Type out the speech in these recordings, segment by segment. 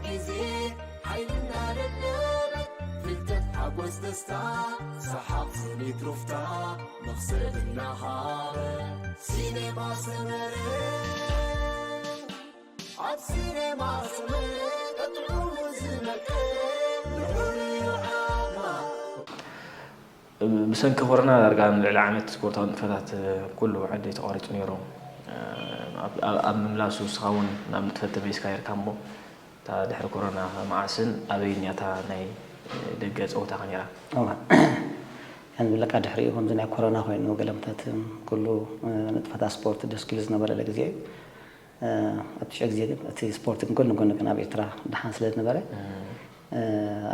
ግዜ ሓይልና ደደበ ፍልጠት ሓጎስ ደስታ ሰሓቕ ስኒት ሩፍታ መኽሰብ እናሃበ ሲኔማ ሰመረ ኣብ ሲኔማ ሰመረ ጥዑሙ ዝመቀ ንዑርዩ ዓማ ብሰንኪ ኮሮና ዳርጋ ንልዕሊ ዓመት ስፖርታዊ ንጥፈታት ኩሉ ዓዲ ተቋሪፁ ነይሩ። ኣብ ምምላሱ ንስኻ እውን ናብ ንጥፈት ተመሊስካ ነርካ እሞ እታ ድሕሪ ኮሮና መዓስን ኣበይን እያ እታ ናይ ደገ ፀወታኻ ነይራ? ከም ዝብለካ ድሕሪኡ ከምዚ ናይ ኮሮና ኮይኑ ገለመታት ኩሉ ንጥፈታት ስፖርት ደስኪሉ ዝነበረለ ግዜ እዩ። ኣብ ትሽዐ ግዜ ግን እቲ ስፖርት ግን ጎኒ ጎኒ ግን ኣብ ኤርትራ ደሓን ስለ ዝነበረ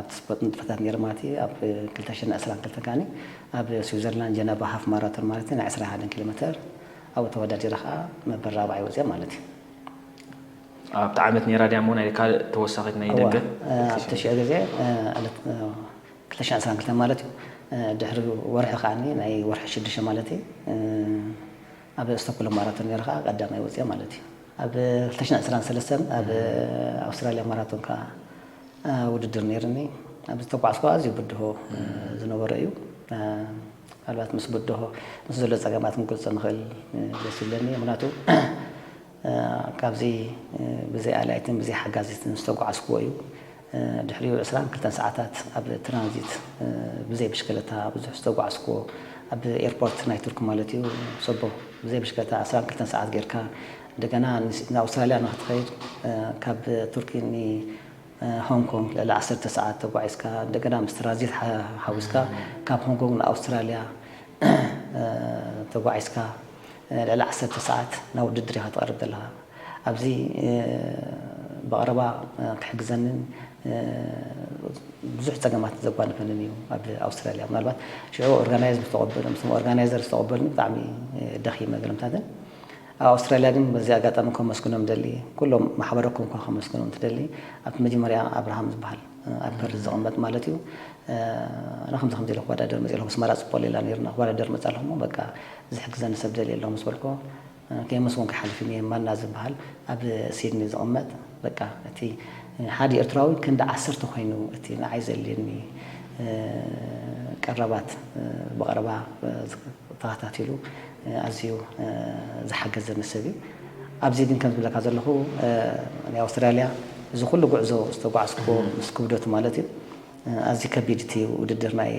ኣብቲ ስፖርት ንጥፈታት ነይረ ማለት እዩ። ኣብ ክልተ ሽሕን ዕስራን ክልተን ከዓኒ ኣብ ስዊዘርላንድ ጀነቫ ሃፍ ማራቶን ማለት እዩ ናይ ዕስራን ሓደን ኪሎ ሜተር ኣብኡ ተወዳዲረ ከዓ መበል ራብዓይ ወፅየ ማለት እዩ። ኣብቲ ዓመት ነይራ ድያ እሞ ናይ ካልእ ተወሳኺት ናይ ደገ? ኣብ ትሽዐ ግዜ ክልተ ሽሕን ዕስራን ክልተን ማለት እዩ። ድሕሪ ወርሒ ከዓኒ ናይ ወርሒ ሽዱሽተ ማለት እዩ ኣብ ስቶክሆልም ማራቶን ነይረ ከዓ ቀዳማይ ወፅየ ማለት እዩ። ኣብ ክልተ ሽሕን ዕስራን ሰለስተን ኣብ ኣውስትራልያ ማራቶን ከዓ ውድድር ነይርኒ። ኣብ ዝተጓዕዝኩ ኣዝዩ ብድሆ ዝነበረ እዩ። ምናልባት ምስ ብድሆ ምስ ዘሎ ፀገማት ክንገልፆ ንኽእል ደስ ይብለኒ። ምክንያቱ ካብዚ ብዘይ ኣላይትን ብዘይ ሓጋዚትን ዝተጓዓዝኩዎ እዩ። ድሕሪኡ ዕስራን ክልተን ሰዓታት ኣብ ትራንዚት ብዘይ ብሽክለታ ብዙሕ ዝተጓዓዝኩዎ ኣብ ኤርፖርት ናይ ቱርኪ ማለት እዩ ሰቦ ብዘይ ብሽክለታ ዕስራን ክልተን ሰዓት ጌርካ እንደገና ንኣውስትራልያ ንክትኸይድ ካብ ቱርኪ ሆንግ ኮንግ ልዕሊ ዓሰርተ ሰዓት ተጓዒዝካ እንደገና ምስ ትራንዚት ሓዊስካ ካብ ሆንግ ኮንግ ንኣውስትራልያ ተጓዒዝካ ልዕሊ ዓሰርተ ሰዓት ናብ ውድድር ኢኻ ትቐርብ ዘለኻ። ኣብዚ ብቐረባ ክሕግዘንን ብዙሕ ፀገማት ዘጓነፈንን እዩ ኣብ ኣውስትራልያ። ምናልባት ሽዑ ኦርጋናይዝ ምስ ተቐበሉ ምስቶም ኦርጋናይዘር ዝተቐበሉኒ ብጣዕሚ ደኺመ ገለምታትን ኣብ ኣውስትራልያ ግን በዚ ኣጋጣሚ ከመስግኖም ደሊ ኩሎም ማሕበረኩም እኳ ከመስግኖም ትደሊ ኣብቲ መጀመርያ ኣብርሃም ዝበሃል ኣብ ፐርዝ ዝቕመጥ ማለት እዩ ኣነ ከምዚ ከምዚ ኢለ ክወዳደር መፅእ ኣለኹ ኣስመራ ፅቡቕ ሌላ ነይርና ክወዳደር መፅእ ኣለኹ እሞ በቃ ዝሕግዘኒ ሰብ ደሊ ኣለኹ ምስ በልኮ ከየመስጎንኩ ኣይሓልፍን እየ ማና ዝበሃል ኣብ ሲድኒ ዝቕመጥ በቃ እቲ ሓደ ኤርትራዊ ክንዲ ዓሰርተ ኮይኑ እቲ ንዓይ ዘድልየኒ ቀረባት ብቐረባ ተኸታቲሉ ኣዝዩ ዝሓገዘኒ ሰብ እዩ። ኣብዚ ግን ከም ዝብለካ ዘለኹ ናይ ኣውስትራልያ እዚ ኩሉ ጉዕዞ ዝተጓዓዝኩዎ ምስ ክብደቱ ማለት እዩ ኣዝዩ ከቢድ እቲ ውድድር ናይ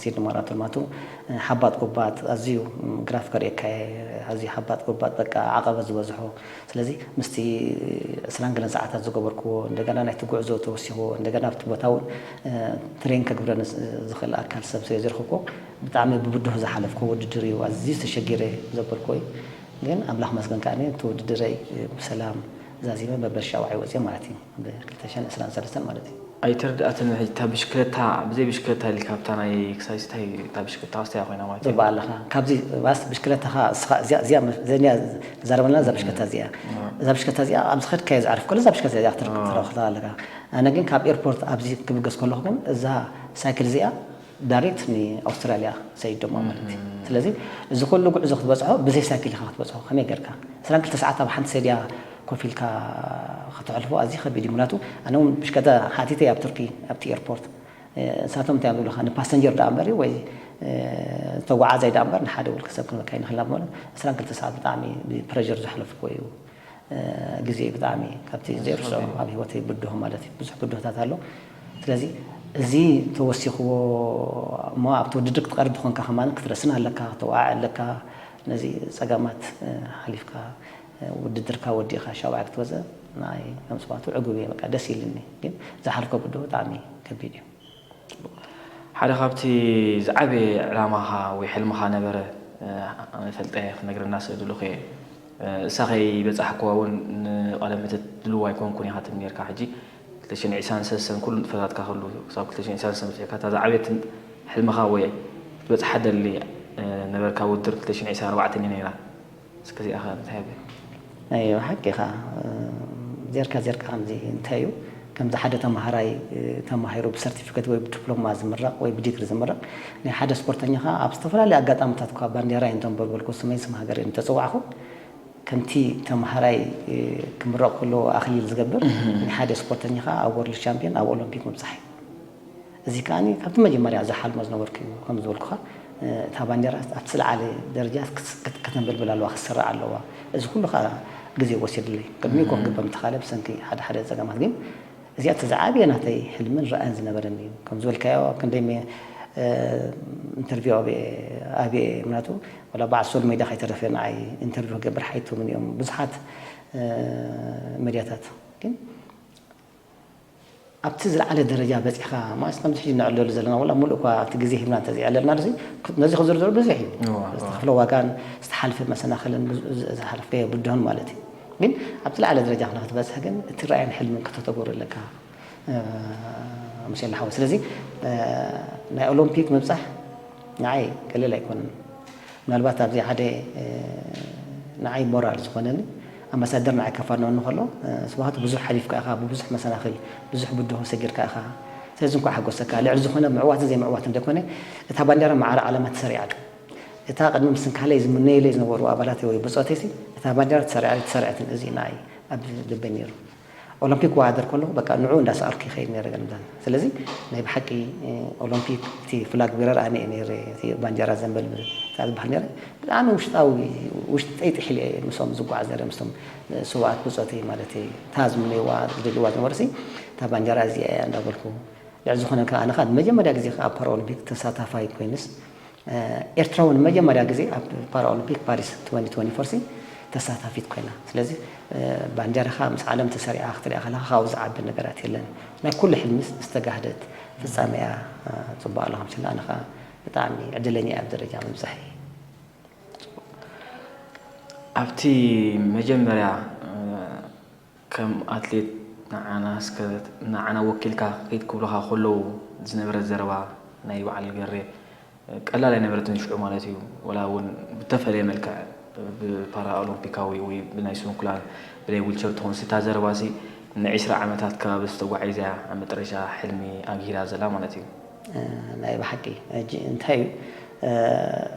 ሲድኒ ማራቶን ማቱ ሓባጥ ጎባጥ ኣዝዩ ግራፍ ከርእየካ ኣዝዩ ሓባጥ ጎባጥ በቃ ዓቐበት ዝበዝሖ ስለዚ ምስቲ ዕስራን ገለን ሰዓታት ዝገበርክዎ እንደገና ናይቲ ጉዕዞ ተወሲኽዎ እንደገና ኣብቲ ቦታ እውን ትሬን ከግብረኒ ዝኽእል ኣካል ሰብ ስለ ዝረኽብኩ ብጣዕሚ ብብድሆ ዝሓለፍኩ ውድድር እዩ ኣዝዩ ተሸጊረ ዘበልኩ እዩ ግን ኣምላኽ መስገን ከዓኒ እቲ ውድድረይ ብሰላም ዛዚመ መበል ሻውዓይ ወፅየ ማለት እዩ ብ ክልተ ሽሕን ዕስራን ሰለስተን ማለት እዩ ኣይተረድኣትን ሕጂ እታ ብሽክለታ ብዘይ ብሽክለታ ኢልካ ኣብታ ናይ ክሳይስ እንታይ እታ ብሽክለታ ክስታይ ኮይና ማለት እዩ። ትብኣ ኣለኻ ካብዚ ባስ ብሽክለታኻ እስኻ እዚኣ እዚኣ ዘንያ ዛረበልና እዛ ብሽክለታ እዚኣ እዛ ብሽክለታ እዚኣ ኣብ ዝኸድካዮ ዝዓርፍ ከሎ እዛ ብሽክለታ እዚኣ ክትረክብ ትረክብ ኣለካ ኣነ ግን ካብ ኤርፖርት ኣብዚ ክብገስ ከለኹ ግን እዛ ሳይክል እዚኣ ዳይሬክት ንኣውስትራልያ ሰይድ ድማ ማለት እዩ ስለዚ እዚ ኩሉ ጉዕዞ ክትበፅሖ ብዘይ ሳይክል ኢኻ ክትበፅሖ ከመይ ገርካ ዕስራን ክልተ ሰዓት ኣብ ሓንቲ ሰድያ ኮፍ ኢልካ ከተሕልፎ ኣዝዩ ከቢድ እዩ ምክንያቱ ኣነ እውን ብሽከተ ሓቲተ ኣብ ቱርኪ ኣብቲ ኤርፖርት ንሳቶም እንታይ እዮም ዝብሉኻ ንፓሰንጀር ደኣ እምበር ወይ ዝተጓዓዛይ ደኣ እምበር ንሓደ ውልቀ ሰብ ክንበካ ይንኽልና ብምሉ ዕስራን ክልተ ሰዓት ብጣዕሚ ብፕረር ዘሕለፍኩዎ እዩ ግዜ እዩ ብጣዕሚ ካብቲ ዘይርስዖ ኣብ ህይወተይ ብድሆ ማለት እዩ ብዙሕ ብድሆታት ኣሎ ስለዚ እዚ ተወሲኽዎ እሞ ኣብቲ ውድድር ክትቐርብ ዝኾንካ ከማን ክትረስን ኣለካ ተወዓዕ ኣለካ ነዚ ፀገማት ሓሊፍካ ውድድርካ ወዲእኻ ሻውዓይ ክትወፅእ ንዓይ ከም ስማቱ ዕጉብ እየ በቃ ደስ ኢልኒ ግን ዝሓልኮ ብድሆ ብጣዕሚ ከቢድ እዩ ሓደ ካብቲ ዝዓበየ ዕላማኻ ወይ ሕልምኻ ነበረ ኣነ ፈልጠ ክነግረና ስለ ደለኹ እየ እሳ ከይበፃሕክዋ እውን ንቃለ መተት ድልው ኣይኮንኩን ኢኻ ትብል ነርካ ሕጂ ክልተ ሽሕን ዕስራን ሰለስተን ኩሉ ንጥፈታትካ ከሉ ክሳብ ክልተ ሽሕን ዕስራን ሰለስተን በፂሕካ እታ ዝዓበየት ሕልምኻ ወይ ክትበፅሓ ደሊ ነበርካ ውድድር ክልተ ሽሕን ዕስራን ኣርባዕተን እያ ነይራ እስከ እዚኣ ከ እንታይ ኣበይ? ኣይ ብሓቂ ኢኻ ዜርካ ዜርካ ከምዚ እንታይ እዩ ከምዚ ሓደ ተማሃራይ ተማሂሩ ብሰርቲፊኬት ወይ ብዲፕሎማ ዝምረቕ ወይ ብዲግሪ ዝምረቕ ናይ ሓደ ስፖርተኛ ኸዓ ኣብ ዝተፈላለዩ ኣጋጣሚታት እኳ ባንዴራ እየ እንተንበልበልኩ ስመይ ስም ሃገር እየ እንተፅዋዕኹ ከምቲ ተምሃራይ ክምረቕ ከሎ ኣኽሊል ዝገብር፣ ናይ ሓደ ስፖርተኛ ከዓ ኣብ ወርልድ ቻምፒዮን ኣብ ኦሎምፒክ ምብፃሕ እዩ። እዚ ከዓ ካብቲ መጀመርያ ዝሓልሞ ዝነበርኩ እዩ። ከም ዝበልኩኻ፣ እታ ባንዴራ ኣብቲ ዝለዓለ ደረጃ ክትስ-፣ ክት-፣ ከተንበልብል ኣለዋ፣ ክትስራዕ ኣለዋ። እዚ ኩሉ ከዓ ግዜ ወሲድለይ። ቅድሚኡ እኮ ክግበር ምተኻለ ብሰንኪ ሓደ ሓደ ፀገማት፣ ግን እዚኣ እቲ ዝዓበየ ናተይ ሕልምን ራእን ዝነበረኒ እዩ። ከም ዝበልካዮ፣ ኣብ ክንደይ ሜ-፣ እ፣ ኢንተርቪው ኣብ፣ ኣብ ምናቱ፣ ወላ በዓል ሶል ሜዳ ከይተረፈ ንዓይ ኢንተርቪው ክገብር ሓይቶምን እዮም ብዙሓት፣ እ፣ ሜድያታት። ግን ኣብቲ ዝለዓለ ደረጃ በፂሕካ፣ ማለት ከምዚ ሕጂ ነዕልለሉ ዘለና፣ ወላ ሙሉእ እኳ እቲ ግዜ ሂብና እንተዘይዕለልና፣ ነዚ፣ ነዚ ክዝርዝሩ ብዙሕ እዩ። እዋ፣ እዋ። ዝተኸፍለ ዋጋን ዝተሓልፈ መሰናኽልን፣ ብዙ፣ ዝ-፣ ዝሓለፍካዮ ብድሆን ማለት እዩ። ግን ኣብቲ ዝለዓለ ደረጃ ንክትበፅሕ ግን እቲ ራእይን ሕልምን ከተተግብሮ ኣለካ፣ እ፣ ሙሴ ሓወይ። ስለዚ፣ እ፣ ናይ ኦሎምፒክ ምብፃሕ ንዓይ ቀሊል ኣይኮነን። ምናልባት ኣብዚ ሓደ፣ እ፣ ንዓይ ሞራል ዝኾነኒ፣ ኣምባሳደር ንዓይ ከፋንወኒ ከሎ፣ እ፣ ስብሃቱ፣ ብዙሕ ሓሊፍካ ኢኻ፣ ብብዙሕ መሰናኽል፣ ብዙሕ ብድሆ ሰጊርካ ኢኻ። ስለዚ እንኳዕ ሓጎሰካ። ልዕሊ ዝኾነ ምዕዋትን ዘይምዕዋትን ዘይኮነ፣ እታ ባንዴራ ማዕረ ዓላማ ተሰሪዓ ኣላ። እታ ቅድሚ ምስንካለይ ዝምነዩለይ ዝነበሩ ኣባላተይ ወይ ብጾተይሲ፣ እታ ባንዴራ ተሰሪዓ ተሰሪዐትን፣ እዚ ንዓይ ኣብ ልበይ ነይሩ። ኦሎምፒክ ክወዳደር ከለኹ፣ በቃ፣ ንዕኡ እንዳሰኣልኩ ይኸይድ ነይረ ገለ ምዛን። ስለዚ፣ ናይ ብሓቂ፣ እ፣ ኦሎምፒክ፣ እቲ ፍላግ ቤረር ኣነ እየ ነይረ፣ እቲ ባንዴራ ዘንበልብል፣ እታ ዝበሃል ነይረ። ብጣዕሚ ውሽጣዊ፣ ውሽጠይ ጥሒለ እየ ምስኦም ዝጓዓዝ ነይረ፣ ምስቶም፣ እ፣ ስውኣት ብጾተይ ማለት እየ። እታ ዝምነይዋ፣ ዝደልይዋ ዝነበሩሲ፣ እታ ባንዴራ እዚኣ እያ እንዳበልኩ። ልዕሊ ዝኾነ ከኣ፣ ኣነ ከኣ ንመጀመርያ ግዜ ከኣ ኣብ ፓራኦሎምፒክ ተሳታፋይ ኮይንስ፣ እ፣ ኤርትራ እውን መጀመርያ ግዜ ኣብ ፓራኦሎምፒክ ፓሪስ ትወንቲ ትወንቲ ፎር ሲ ተሳታፊት ኮይና። ስለዚ፣ እ፣ ባንዴራኻ ምስ ዓለም ተሰሪዓ ክትሪኣ ከለኻ ካብኡ ዝዓቢ ነገራት የለን። ናይ ኩሉ ሕልሚ ዝተጋህደት ፍጻመ እያ፣ እ፣ ጽቡቕ ኣሎ ከምስላ። ኣነ ከኣ ብጣዕሚ ዕድለኛ እየ ኣብ ደረጃ ምብጻሐይ። ኣብቲ መጀመርያ፣ እ፣ ከም ኣትሌት ንዓና እስከ፣ ንዓና ወኪልካ ኪድ ክብሉኻ ከለዉ ዝነበረ ዘረባ ናይ በዓል ገሬ፣ እ፣ ቀላል ኣይነበረትን ሽዑ ማለት እዩ። ወላ እውን ብተፈለየ መልክዕ ብፓራ ኦሎምፒካዊ ወይ ብናይ ስንኩላን ብናይ ዊልቸር ትኾንሲ እታ ዘረባሲ ንዒስራ ዓመታት ከባቢ ዝተጓዒዘ እያ ኣብ መጠረሻ ሕልሚ ኣግሂዳ ዘላ ማለት እዩ። እ፣ ናይ ብሓቂ። ሕጂ እንታይ እዩ፣ እ፣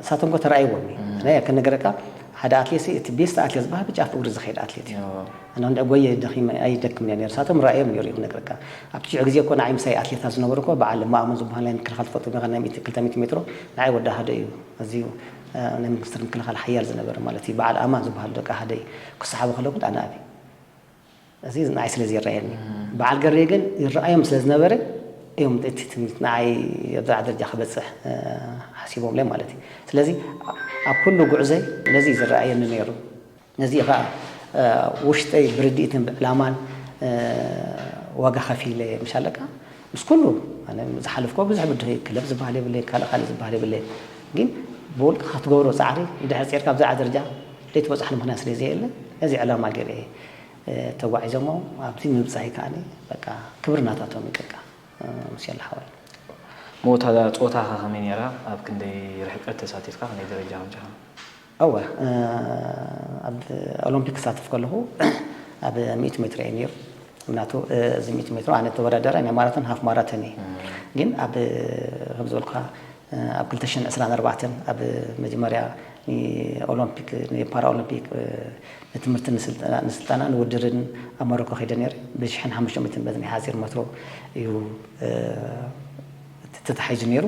እሳቶም እኮ ተራእይዎም እዩ። እም። ናይ ከነገረካ፣ ሓደ ኣትሌት ሲ፣ እቲ ቤስት ኣትሌት ዝበሃል ብጫፍ እግሪ ዝኸይድ ኣትሌት እዩ። እዎ። ኣነ ክንዲ ጎየ ደኺመ ኣይደክምን እየ ነይሩ። እሳቶም ራእዮም ነይሩ እዩ ክነግረካ። ኣብቲ ሽዑ ግዜ እኮ ንዓይ ምሳይ ኣትሌታት ዝነበሩ እኮ በዓል ማእሙን ዝበሃል ናይ ምክልኻል ትፈልጡ ኢኻ፣ ናይ ሚእቲ፣ ክልተ ሚእቲ ሜትሮ ንዓይ ወዲ ኣሃደ እዩ። ኣዝዩ፣ እ፣ ናይ ሚኒስትሪ ምክልኻል ሓያል ዝነበረ ማለት እዩ። በዓል ኣማን ዝበሃል ደቂ ኣሃደ እዩ። ክሰሓቡ ከለዉ ግን ኣነ ኣብየ። እዚ ንዓይ ስለ ዘይረኣየኒ። እም። በዓል ገሬ ግን ይረኣዮም ስለ ዝነበረ እዮም እቲ ትምኒት ንዓይ ኣብዛ ደረጃ ክበጽሕ፣ እ፣ ሓሲቦምለይ ማለት እዩ። ስለዚ ኣብ ኩሉ ጉዕዞይ ነዚ እዩ ዝረኣየኒ ነይሩ። ነዚ እዩ ከኣ፣ እ፣ ውሽጠይ ብርድኢትን ብዕላማን፣ እ፣ ዋጋ ከፊለ ምሽ ኣለካ። ምስ ኩሉ ኣነ ዝሓለፍኮ ብዙሕ ብድሆ እዩ። ክለብ ዝበሃል የብለይ፣ ካልእ ካልእ ዝበሃል የብለይ። ግን ብውልቅኻ ትገብሮ ጻዕሪ፣ ድሕሪ ጼርካ ኣብዛ ደረጃ ዘይትበጽሓሉ ምኽንያት ስለ ዘየለ፣ ነዚ ዕላማ ገይረ እየ፣ እ፣ ተጓዒዘሞ ኣብዚ ምብጻሐይ ከኣኒ በቃ ክብሪ ናታቶም እዩ በቃ፣ እ፣ ሙሴ ሓወይ። ሞታ ጾታኻ ከመይ ነይራ? ኣብ ክንደይ ርሕቀት ተሳቲፍካ? ክንደይ ደረጃ ኣምጺኻ? እወ፣ እ፣ ኣብ ኦሎምፒክ ክሳተፍ ከለኹ ኣብ ሚእቲ ሜትሮ እየ ነይሩ። ምክንያቱ፣ እ፣ እዚ ሚእቲ ሜትሮ ኣነ ተወዳዳሪ ናይ ማራቶን ሃፍ ማራቶን እየ። እም። ግን ኣብ፣ ከም ዝበልኩኻ፣ እ፣ ኣብ ክልተ ሽሕን ዕስራን ኣርባዕተን ኣብ መጀመርያ ንኦሎምፒክ፣ ንፓራኦሎምፒክ፣ እ፣ ንትምህርቲ ንስልጠና፣ ንስልጠና ንውድድርን ኣብ ሞሮኮ ከይደ ነይረ። ብሽሕን ሓሙሽተ ሚእትን በዚ ናይ ሓፂር መትሮ እዩ፣ እ፣ ተታሒዙ ነይሩ።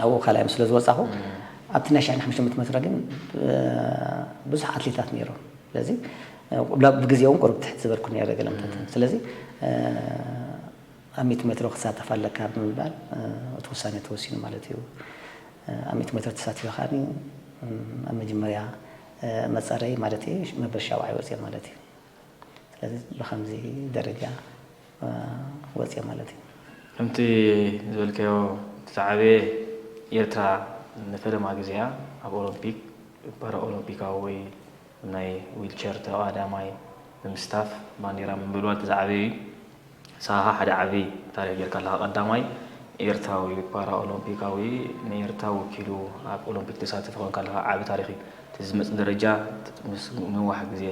ኣብኡ ካልኣይ ስለ ዝወጻኹ፣ እም። ኣብቲ ናይ ሽሕን ሓሙሽተ ሚእትን መትሮ ግን፣ እ፣ ብዙሕ ኣትሌታት ነይሮም። ስለዚ፣ እ፣ ብላ-፣ ብግዜኡ እውን ቁሩብ ትሕት ዝበልኩ ነይረ ገለ ምታት። እም። ስለዚ፣ እ፣ ኣብ ሚእቲ ሜትሮ ክትሳተፍ ኣለካ ብምባል፣ እ፣ እቲ ውሳኔ ተወሲኑ ማለት እዩ። እ፣ ኣብ ሚእቲ ሜትሮ ተሳቲፈ ከኣኒ፣ እም፣ ኣብ መጀመርያ፣ እ፣ መጻረይ ማለት እዩ፣ መበል ሻውዓይ ወጽየ ማለት እዩ። ስለዚ ብኸምዚ ደረጃ፣ እ፣ ወጽየ ማለት እዩ። ከምቲ ዝበልካዮ፣ እቲ ዝዓበየ ኤርትራ ንፈለማ ግዜኣ ኣብ ኦሎምፒክ፣ ፓራኦሎምፒካዊ ወይ ናይ ዊልቸር ተቐዳማይ ብምስታፍ ባንዴራ ምንብልባል እቲ ዝዓበየ እዩ። ንስኻ ሓደ ዓቢ ታሪኽ ጌርካ ኣለኻ። ቀዳማይ ኤርትራዊ ፓራኦሎምፒካዊ፣ ንኤርትራ ወኪሉ ኣብ ኦሎምፒክ ተሳተፈ ኮንካ ኣለኻ። ዓቢ ታሪኽ እዩ። እቲ ዝመጽእ ደረጃ ምስ ምንዋሕ ግዜ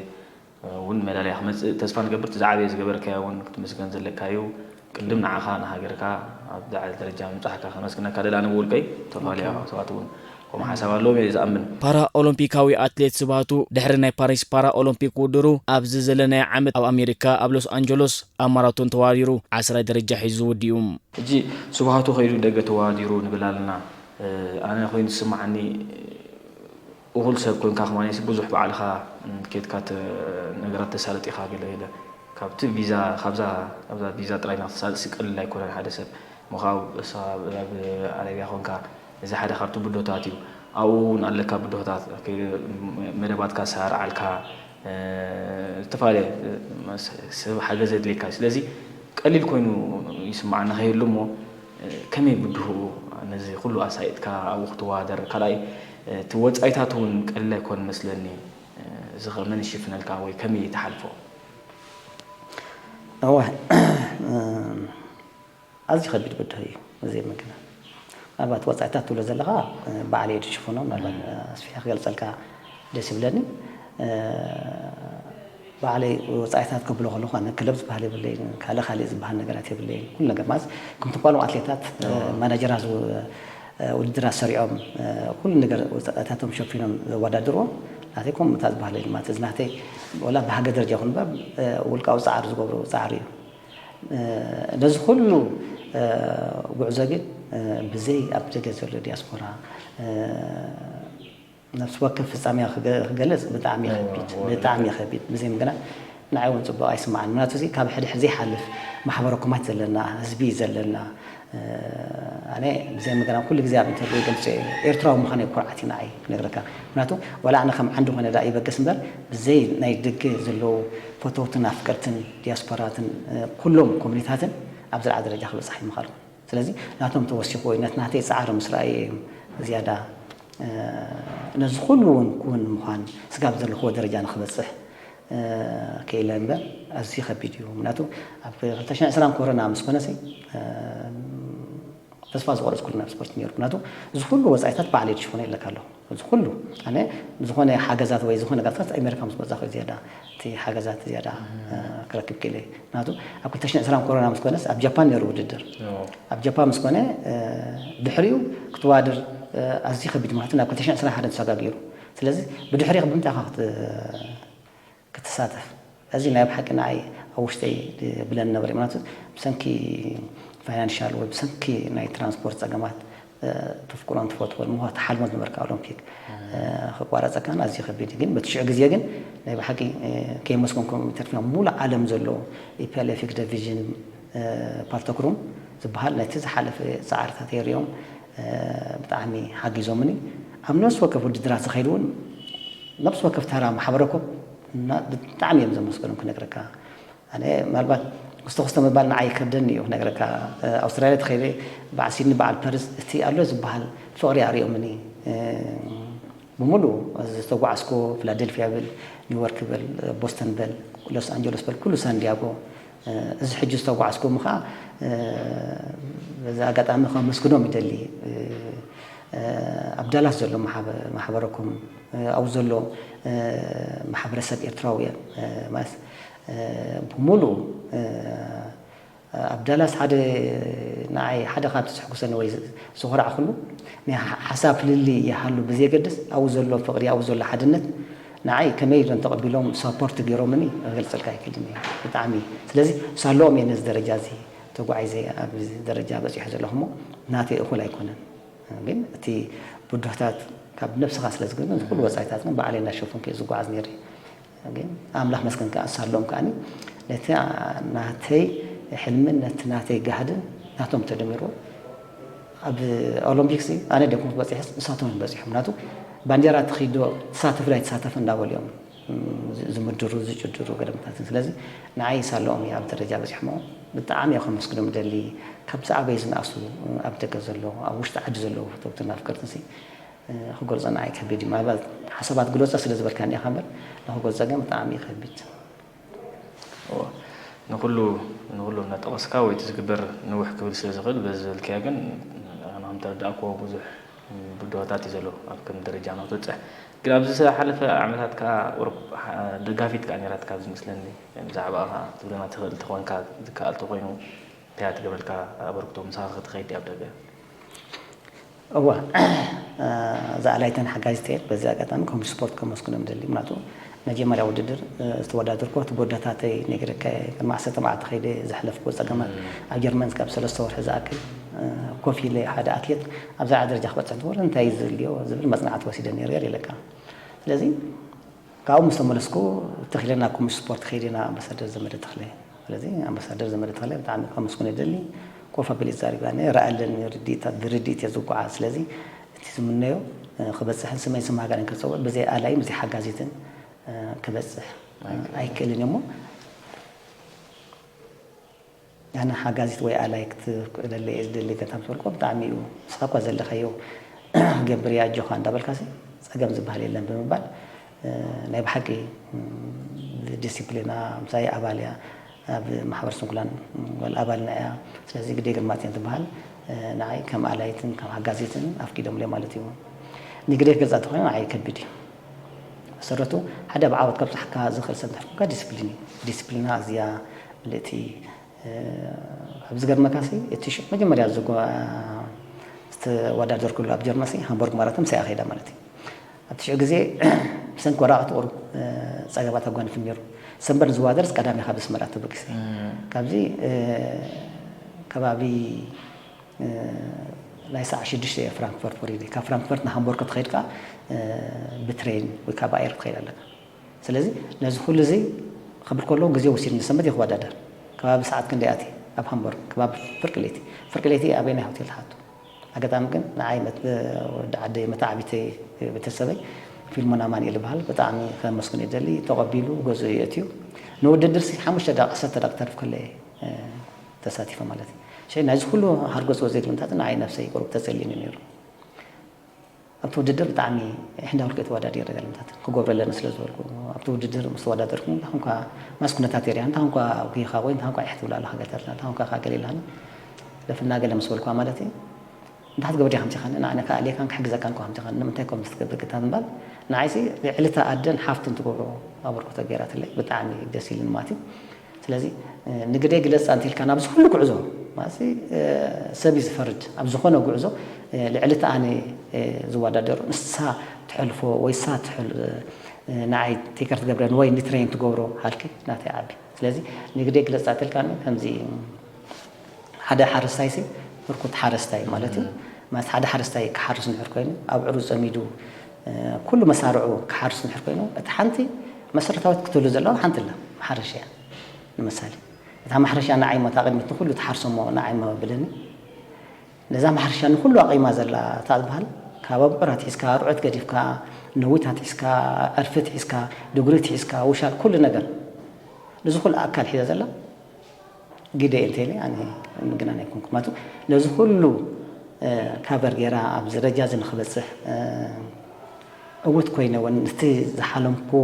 እውን ሜዳልያ ክመጽእ ተስፋ ንገብር። እቲ ዝዓበየ ዝገበርካዮ እውን ክትምስገን ዘለካ እዩ። ቅድም ንዓኻ ንሃገርካ ኣብ ዝዓለ ደረጃ ምብጻሕካ ከመስግነካ ደላ። ኣነ ብውልቀይ፣ ዝተፈላለዩ ሰባት እውን ከምኡ ሓሳብ ኣለዎም እየ ዝኣምን። ፓራ ኦሎምፒካዊ ኣትሌት ስብሃቱ ድሕሪ ናይ ፓሪስ ፓራ ኦሎምፒክ ውድድሩ ኣብዚ ዘለናዮ ዓመት ኣብ ኣሜሪካ ኣብ ሎስ ኣንጀሎስ ኣብ ማራቶን ተወዳዲሩ ዓስራይ ደረጃ ሒዙ ወዲኡ። ሕጂ ስብሃቱ ከይዱ ደገ ተወዳዲሩ ንብል ኣለና። ኣነ ኮይኑ ዝስምዓኒ እኹል ሰብ ኮንካ ከማን ብዙሕ ባዕልኻ ኬድካ ነገራት ተሳልጥ ኢኻ። ገለ ገለ ካብቲ ቪዛ ካብዛ ቪዛ ጥራይ ንክትሳልጥ ቀሊል ኣይኮነን ሓደ ሰብ ምኻብ ኣብ ዓረብያ ኮንካ እዚ ሓደ ካብቲ ብድሆታት እዩ። ኣብኡ እውን ኣለካ ብድሆታት መደባትካ ኣሰራርዓልካ ዝተፈላለየ ሰብ ሓገዝ የድልየካ እዩ። ስለዚ ቀሊል ኮይኑ ይስምዓኒ ከይህሉ እሞ ከመይ ብድሆኡ ነዚ ኩሉ ኣሳይጥካ ኣብኡ ክትወዳደር ካልኣይ እቲ ወፃኢታት እውን ቀሊል ኣይኮን መስለኒ። እዚ ከ መን ይሽፍነልካ ወይ ከመይ ትሓልፎ? እወ ኣዝዩ ከቢድ ብድሆ እዩ። እዚ ምግና ምናልባት ወፃኢታት ትብሎ ዘለካ ባዕለይ ድሽፍኖ ምናልባት ኣስፊሐ ክገልፀልካ ደስ ይብለኒ። ባዕለይ ወፃኢታት ከብሎ ከለኹ ኣነ ክለብ ዝበሃል የብለይን፣ ካልእ ካልእ ዝበሃል ነገራት የብለይን። ኩሉ ነገር ማለት ከምቲ ኳሎም ኣትሌታት ማናጀራት ውድድራት ሰሪዖም ኩሉ ነገር ወፃኢታቶም ሸፊኖም ዘወዳድርዎ ናተይ ከምኡ እታ ዝበሃል የለን። ማለት እዚ ናተይ ወላ ብሃገር ደረጃ ይኹን እምበር ውልቃዊ ፃዕሪ ዝገብሮ ፃዕሪ እዩ። ነዚ ኩሉ ጉዕዞ ግን ብዘይ ኣብ ደገ ዘሎ ዲያስፖራ ነፍሲ ወከፍ ፍፃሜ ክገልፅ ብጣዕሚ ይኸቢድ፣ ብጣዕሚ ይኸቢድ። ብዘይ ምግናን ንዓይ እውን ፅቡቕ ኣይስምዓን። ምክንያቱ እዚ ካብ ሕድሕድ ዘይሓልፍ ማሕበረ ኮማት ዘለና ህዝቢ እዩ ዘለና። ኣነ ብዘይ ምግናን ኩሉ ግዜ ኣብ ኢንተርቪው ይገልፆ እየ። ኤርትራዊ ምዃነይ ኩርዓት እዩ ንዓይ ክነግረካ። ምክንያቱ ዋላ ኣነ ከም ዓንዲ ኮነ ዳ ይበገስ እምበር ብዘይ ናይ ደገ ዘለዉ ፈተውትን ኣፍቀርትን ዲያስፖራትን ኩሎም ኮሚኒታትን ኣብ ዝለዓለ ደረጃ ክበፅሕ ኣይምኻልኩን። ስለዚ ናቶም ተወሲኹ ወይ ነቲ ናተይ ፃዕሪ ምስ ረኣየ እዮም ዝያዳ ነዚ ኩሉ እውን ክውን ምዃን ስጋብ ዘለኽዎ ደረጃ ንክበፅሕ ክኢለ እምበር ኣዝዩ ከቢድ እዩ። ምክንያቱ ኣብ ክልተ ሽሕን ዕስራን ኮሮና ምስ ኮነሲ ተስፋ ዝቆረፅኩሉ ናብ ስፖርት ነይሩ። ምክንያቱ እዚ ኩሉ ወፃኢታት ባዕለይ ድሽፍኖ ኢለካ ኣለኹ። እዚ ኩሉ ኣነ ዝኾነ ሓገዛት ወይ ዝኾነ ጋታት ኣሜሪካ ምስ መፃኹ ዝያዳ እቲ ሓገዛት ዝያዳ ክረክብ ክኢለ። ምክንያቱ ኣብ ክልተ ሽሕን ዕስራን ኮሮና ምስ ኮነስ ኣብ ጃፓን ነይሩ ውድድር። ኣብ ጃፓን ምስ ኮነ ድሕሪኡ ክትዋድር ኣዝዩ ከቢድ ማለት ናብ ክልተ ሽሕን ዕስራን ሓደን ተሰጋጊሩ። ስለዚ ብድሕሪኽ ብምንታይ ኢኻ ክትሳተፍ? እዚ ናይ ብሓቂ ንዓይ ኣብ ውሽጠይ ብለን ነበረ። ምክንያቱ ብሰንኪ ፋይናንሻል ወይ ብሰንኪ ናይ ትራንስፖርት ፀገማት ተፍቅሮን ትፈትዎን ምዃ ትሓልሞ ዝነበርካ ኦሎምፒክ ክቋረፀካን ኣዝዩ ከቢድ እዩ። ግን በቲ ሽዑ ግዜ ግን ናይ ብሓቂ ከየመስገንኩም ተርፊና ሙሉእ ዓለም ዘሎ ኢፒኤልኤፍ ኤግዘኪቲቭ ዲቪዥን ፓርቶክሩም ዝበሃል ነቲ ዝሓለፈ ፃዕርታት የሪኦም ብጣዕሚ ሓጊዞምኒ። ኣብ ነፍሲ ወከፍ ውድድራት ዝኸይድ እውን ነብሲ ወከፍ ተራ ማሕበረኮም ብጣዕሚ እዮም ዘመስገኖም ክነግረካ። ኣነ ምናልባት ክስተ ክስተ ምባል ንዓይ ይከብደኒ እዩ ክነግረካ። ኣውስትራልያ ተኸይደ በዓል ሲድኒ በዓል ፐርዝ እቲ ኣሎ ዝበሃል ፍቕሪ ኣርእዮምኒ። ብምሉእ ዝተጓዓዝኮ ፊላደልፊያ ብል ኒውዮርክ ብል ቦስተን በል ሎስ ኣንጀሎስ በል ኩሉ ሳንዲያጎ እዚ ሕጂ ዝተጓዓዝኮ ምኻ በዚ ኣጋጣሚ ከመስግኖም ይደሊ። ኣብ ዳላስ ዘሎ ማሕበረኩም ኣብኡ ዘሎ ማሕበረሰብ ኤርትራውያን ማለት ብምሉእ ኣብ ዳላስ ሓደ ንዓይ ሓደ ካብቲ ዘሕጉሰኒ ወይ ዝኾራዕኩሉ ናይ ሓሳብ ፍልልይ ይሃሉ ብዘየገድስ ኣብኡ ዘሎ ፍቕሪ ኣብኡ ዘሎ ሓድነት ንዓይ ከመይ ኢሎም ተቐቢሎም ሳፖርት ገይሮምኒ ክገልፀልካ ኣይክእልን እየ ብጣዕሚ። ስለዚ ሳለኦም እየ ነዚ ደረጃ እዚ ተጓዒዘ ኣብዚ ደረጃ በፂሑ ዘለኹ እሞ ናተይ እኹል ኣይኮነን። ግን እቲ ብድሆታት ካብ ነብስኻ ስለ ዝግብን እዚ ኩሉ ወፃኢታት ግን ባዕለይ እናሸፈንኩ እየ ዝጓዓዝ ነይረ። ግን ኣምላኽ መስገን ከዓ ሳሎም ከዓኒ ነቲ ናተይ ሕልምን ነቲ ናተይ ጋህድን ናቶም ተደሚርዎ ኣብ ኦሎምፒክስ ኣነ ደኩም በፂሐስ ንሳቶም እዮም በፂሖም ናቱ ባንዴራ ትኺዶ ትሳተፍ ላይ ትሳተፍ እንዳበሉ እዮም ዝምድሩ ዝጭድሩ ገደምታትን ስለዚ ንዓይ ሳለኦም እየ ኣብ ደረጃ በፂሖም ብጣዕሚ እየ ከመስግኖም ደሊ ካብ ዝዓበዩ ዝነኣሱ ኣብ ደገ ዘሎ ኣብ ውሽጢ ዓዲ ዘለዉ ፈተውትን ኣፍቀርትን ክገልፆ ንዓይ ከቢድ እዩ። ምናልባት ሓሳባት ግለፆ ስለ ዝበልካኒ ኢኻ እምበር ንክገልፆ ግን ብጣዕሚ እዩ ከቢድ። ንኩሉ ንኩሉ እናጠቐስካ ወይ እቲ ዝግበር ንውሕ ክብል ስለ ዝኽእል በዚ ዝበልካዮ ግን ኣነ ከም ተረዳእክዎ ብዙሕ ብድሆታት እዩ ዘሎ ኣብ ከም ደረጃ ንክትበፅሕ ግን ኣብዚ ዝሓለፈ ዓመታት ከዓ ደጋፊት ከዓ ነይራትካ ዝመስለኒ ብዛዕባ ትብለና ትኽእል ተኾንካ ዝከኣል ተኮይኑ እንታይ ትገብረልካ ኣበርክቶ ምሳኻ ክትኸይድ ኣብ ደገ እዋ፣ እዛ ኣላይተን ሓጋዚት እየን። በዚ ኣጋጣሚ ኮሚሽን ስፖርት ከመስግኖም ደሊ። ምክንያቱ መጀመርያ ውድድር ዝተወዳደርኩ እቲ ቦዳታተይ ነግረካ፣ ቅድሚ ዓሰርተ መዓልቲ ከይደ ዘሕለፍኩ ጸገማት፣ ኣብ ጀርመን ካብ ሰለስተ ወርሒ ዝኣክል ኮፍ ኢለ ሓደ ኣትሌት ኣብዛ ደረጃ ክበጽሕ እንተወረ እንታይ እዩ ዝልዮ ዝብል መጽናዕቲ ወሲደ ነይረ ኢለካ። ስለዚ ካብኡ ምስ ተመለስኩ፣ ተኺለ ናብ ኮሚሽን ስፖርት ከይደ፣ ናብ ኣምባሳደር ዘመደ ተኽለ። ስለዚ ኣምባሳደር ዘመደ ተኽለ ብጣዕሚ ከመስግኖ ይደሊ። ኮፍ ኣቢለ ዛሪባኒ፣ ራኢ ኣለኒ፣ ርድኢት፣ ብርድኢት እየ ዝጓዓዝ። ስለዚ እቲ ዝምነዮ ክበፅሕን ስመይ ስም ሃገርን ክፀውዕ ብዘይ ኣላይን ብዘይ ሓጋዚትን ክበፅሕ ኣይክእልን እሞ፣ ኣነ ሓጋዚት ወይ ኣላይ ክትክእለለይ እየ ዝደሊ። ገታ ምስ በልኩ ብጣዕሚ እዩ፣ ንስኻ እኳ ዘለኻዮ ገብር እያ ኣጆኻ እንዳበልካሲ ጸገም ዝበሃል የለን ብምባል፣ ናይ ብሓቂ ዲሲፕሊና ምሳይ ኣባል እያ፣ ኣብ ማሕበር ስንኩላን ጓል ኣባልና እያ። ስለዚ ግደይ ግርማጽዮን ትበሃል፣ ንዓይ ከም ኣላይትን ከም ሓጋዚትን ኣፍቂዶምለይ ማለት እዩ። ንግደይ ክገልጻ እንተኾይኑ ንዓይ ከቢድ እዩ። መሰረቱ ሓደ ኣብ ዓወት ከብጽሓካ ዝኽእል ሰብ እንድሕር ኮንካ ዲስፕሊን እዩ። ዲስፕሊና ኣዝያ ምልእቲ ኣብ ዝገርመካሲ እቲ ሽዑ መጀመርያ ዝተወዳደርኩሉ ኣብ ጀርመንሲ ሃምቦርግ ማራቶን ምሳይ ከይዳ ማለት እዩ። ኣብቲ ሽዑ ግዜ ብሰንኪ ወረቓቕቲ ቁሩብ ጸገማት ኣጓኒፉ ነይሩ። ሰንበት ንዝወዳደርስ ቀዳሚ ካብ ኣስመራ ተበጊሰ። ካብዚ ከባቢ ናይ ሰዓት ሽዱሽተ እየ ፍራንክፈርት ወሪደ። ካብ ፍራንክፈርት ንሃምቦርግ ክትኸይድ ከኣ ብትሬን ወይ ካብ ኣየር ክትኸይድ ኣለካ። ስለዚ ነዚ ኩሉ እዚ ክብል ከሎ ግዜ ወሲድኒ። ሰንበት እየ ክወዳደር። ከባቢ ሰዓት ክንደይ ኣትየ ኣብ ሃምቦርግ? ከባቢ ፍርቂ ለይቲ። ፍርቂ ለይቲ ኣበየናይ ሆቴል ትሓቱ? ኣጋጣሚ ግን ንዓይ መት-፣ ወዲ ዓደይ፣ መተዓቢተይ፣ ቤተሰበይ ፊልሞን ኣማኑኤል ይበሃል። ብጣዕሚ ከመስግኖ ይደሊ። ተቐቢሉ ገዝኡ የእትዩ። ንውድድርሲ ሓሙሽተ ደቂቕ፣ ዓሰርተ ደቂቕ ተርፍ ከሎ እየ ተሳቲፈ ማለት እዩ። ሸይ ናይዚ ኩሉ ሃርጎጽ ወዘይ ልምታት ንዓይ ነብሰይ ቁሩብ ተጸሊኒ ነይሩ። ኣብቲ ውድድር ብጣዕሚ ሕንዳውልቀ ተወዳዲረ፣ ገለምታት ክገብረለኒ ስለ ዝበልኩ፣ ኣብቲ ውድድር ምስ ተወዳደርኩ፣ እንታይ ኾንኳ ማስ ኩነታት ኤርያ፣ እንታይ ኾንኳ ጒኻ ወይ እንታይ ኾንኳ ኢሕ ትብላ ኣለኻ፣ ገለ ትብላ፣ እንታይ ኾንኳ ኢኻ ገለ ኢላኒ፣ ለፍና ገለ ምስ በልኳ ማለት እዩ። እንታይ ክትገብር ዲኻ ከምዚኻኒ? ንዓነ ከኣ ኣልየካን ክሕግዘካን እኮ ከምዚኻኒ፣ ንምንታይ ኮም ትገብር ግታ ምባል፣ ንዓይሲ ልዕሊ እታ ኣደን ሓፍትን ትገብሮ ኣበርክቶ ገይራትለይ፣ ብጣዕሚ ደስ ኢሉኒ ማለት እዩ። ስለዚ፣ እ፣ ንግደይ ግለጽ ኣንተ ኢልካ ናብዚ ኩሉ ጉዕዞ፣ ማለት፣ እ፣ ሰብ እዩ ዝፈርድ። ኣብ ዝኾነ ጉዕዞ፣ እ፣ ልዕሊ እቲ ኣነ፣ እ፣ ዝወዳደሩ፣ ንሳ ትሐልፎ ወይ ንሳ ትሐል-፣ እ፣ ንዓይ ቴከር ትገብረኒ ወይ ንትሬን ትገብሮ ሃልኪ ናተይ ዓቢ። ስለዚ ንግደይ ግለጽ ኣንተ ኢልካኒ ከምዚ ሓደ ሓረስታይሲ ህርኩት ሓረስታይ ማለት እዩ። እም። ማለት ሓደ ሓረስታይ ክሓርስ እንድሕር ኮይኑ፣ ኣብዕሩ ጸሚዱ፣ እ፣ ኩሉ መሳርዑ ክሓርስ እንድሕር ኮይኑ፣ እቲ ሓንቲ መሰረታዊት ክትህሉ ዘለዋ ሓንቲ ኣላ፣ ማሕረሻ እያ። ንምሳሌ፣ እታ ማሕረሻ ንዓይ እሞ እታ ቅድሚት ንኹሉ ትሓርሶ እሞ ንዓይ እሞ ብለኒ። ነዛ ማሕረሻ ንኹሉ ኣቒማ ዘላ እታ ዝበሃል፣ ካብ ኣብዑር ኣትሒዝካ፣ ኣርዑት ገዲፍካ፣ ነዊት ኣትሒዝካ፣ ዕርፊ ኣትሒዝካ፣ ድጉሪ ኣትሒዝካ፣ ውሻል፣ ኩሉ ነገር፣ ነዚ ኩሉ ኣካል ሒዛ ዘላ፣ ግደ እንተ ኢለ ኣነ ምግናን ኣይኮንኩ። ምኽንያቱ ነዚ ኩሉ፣ እ፣ ካቨር ገይራ ኣብዚ ደረጃ እዚ ንኽበጽሕ፣ እ፣ ዕውት ኮይነ እውን ነቲ ዝሓለምክዎ፣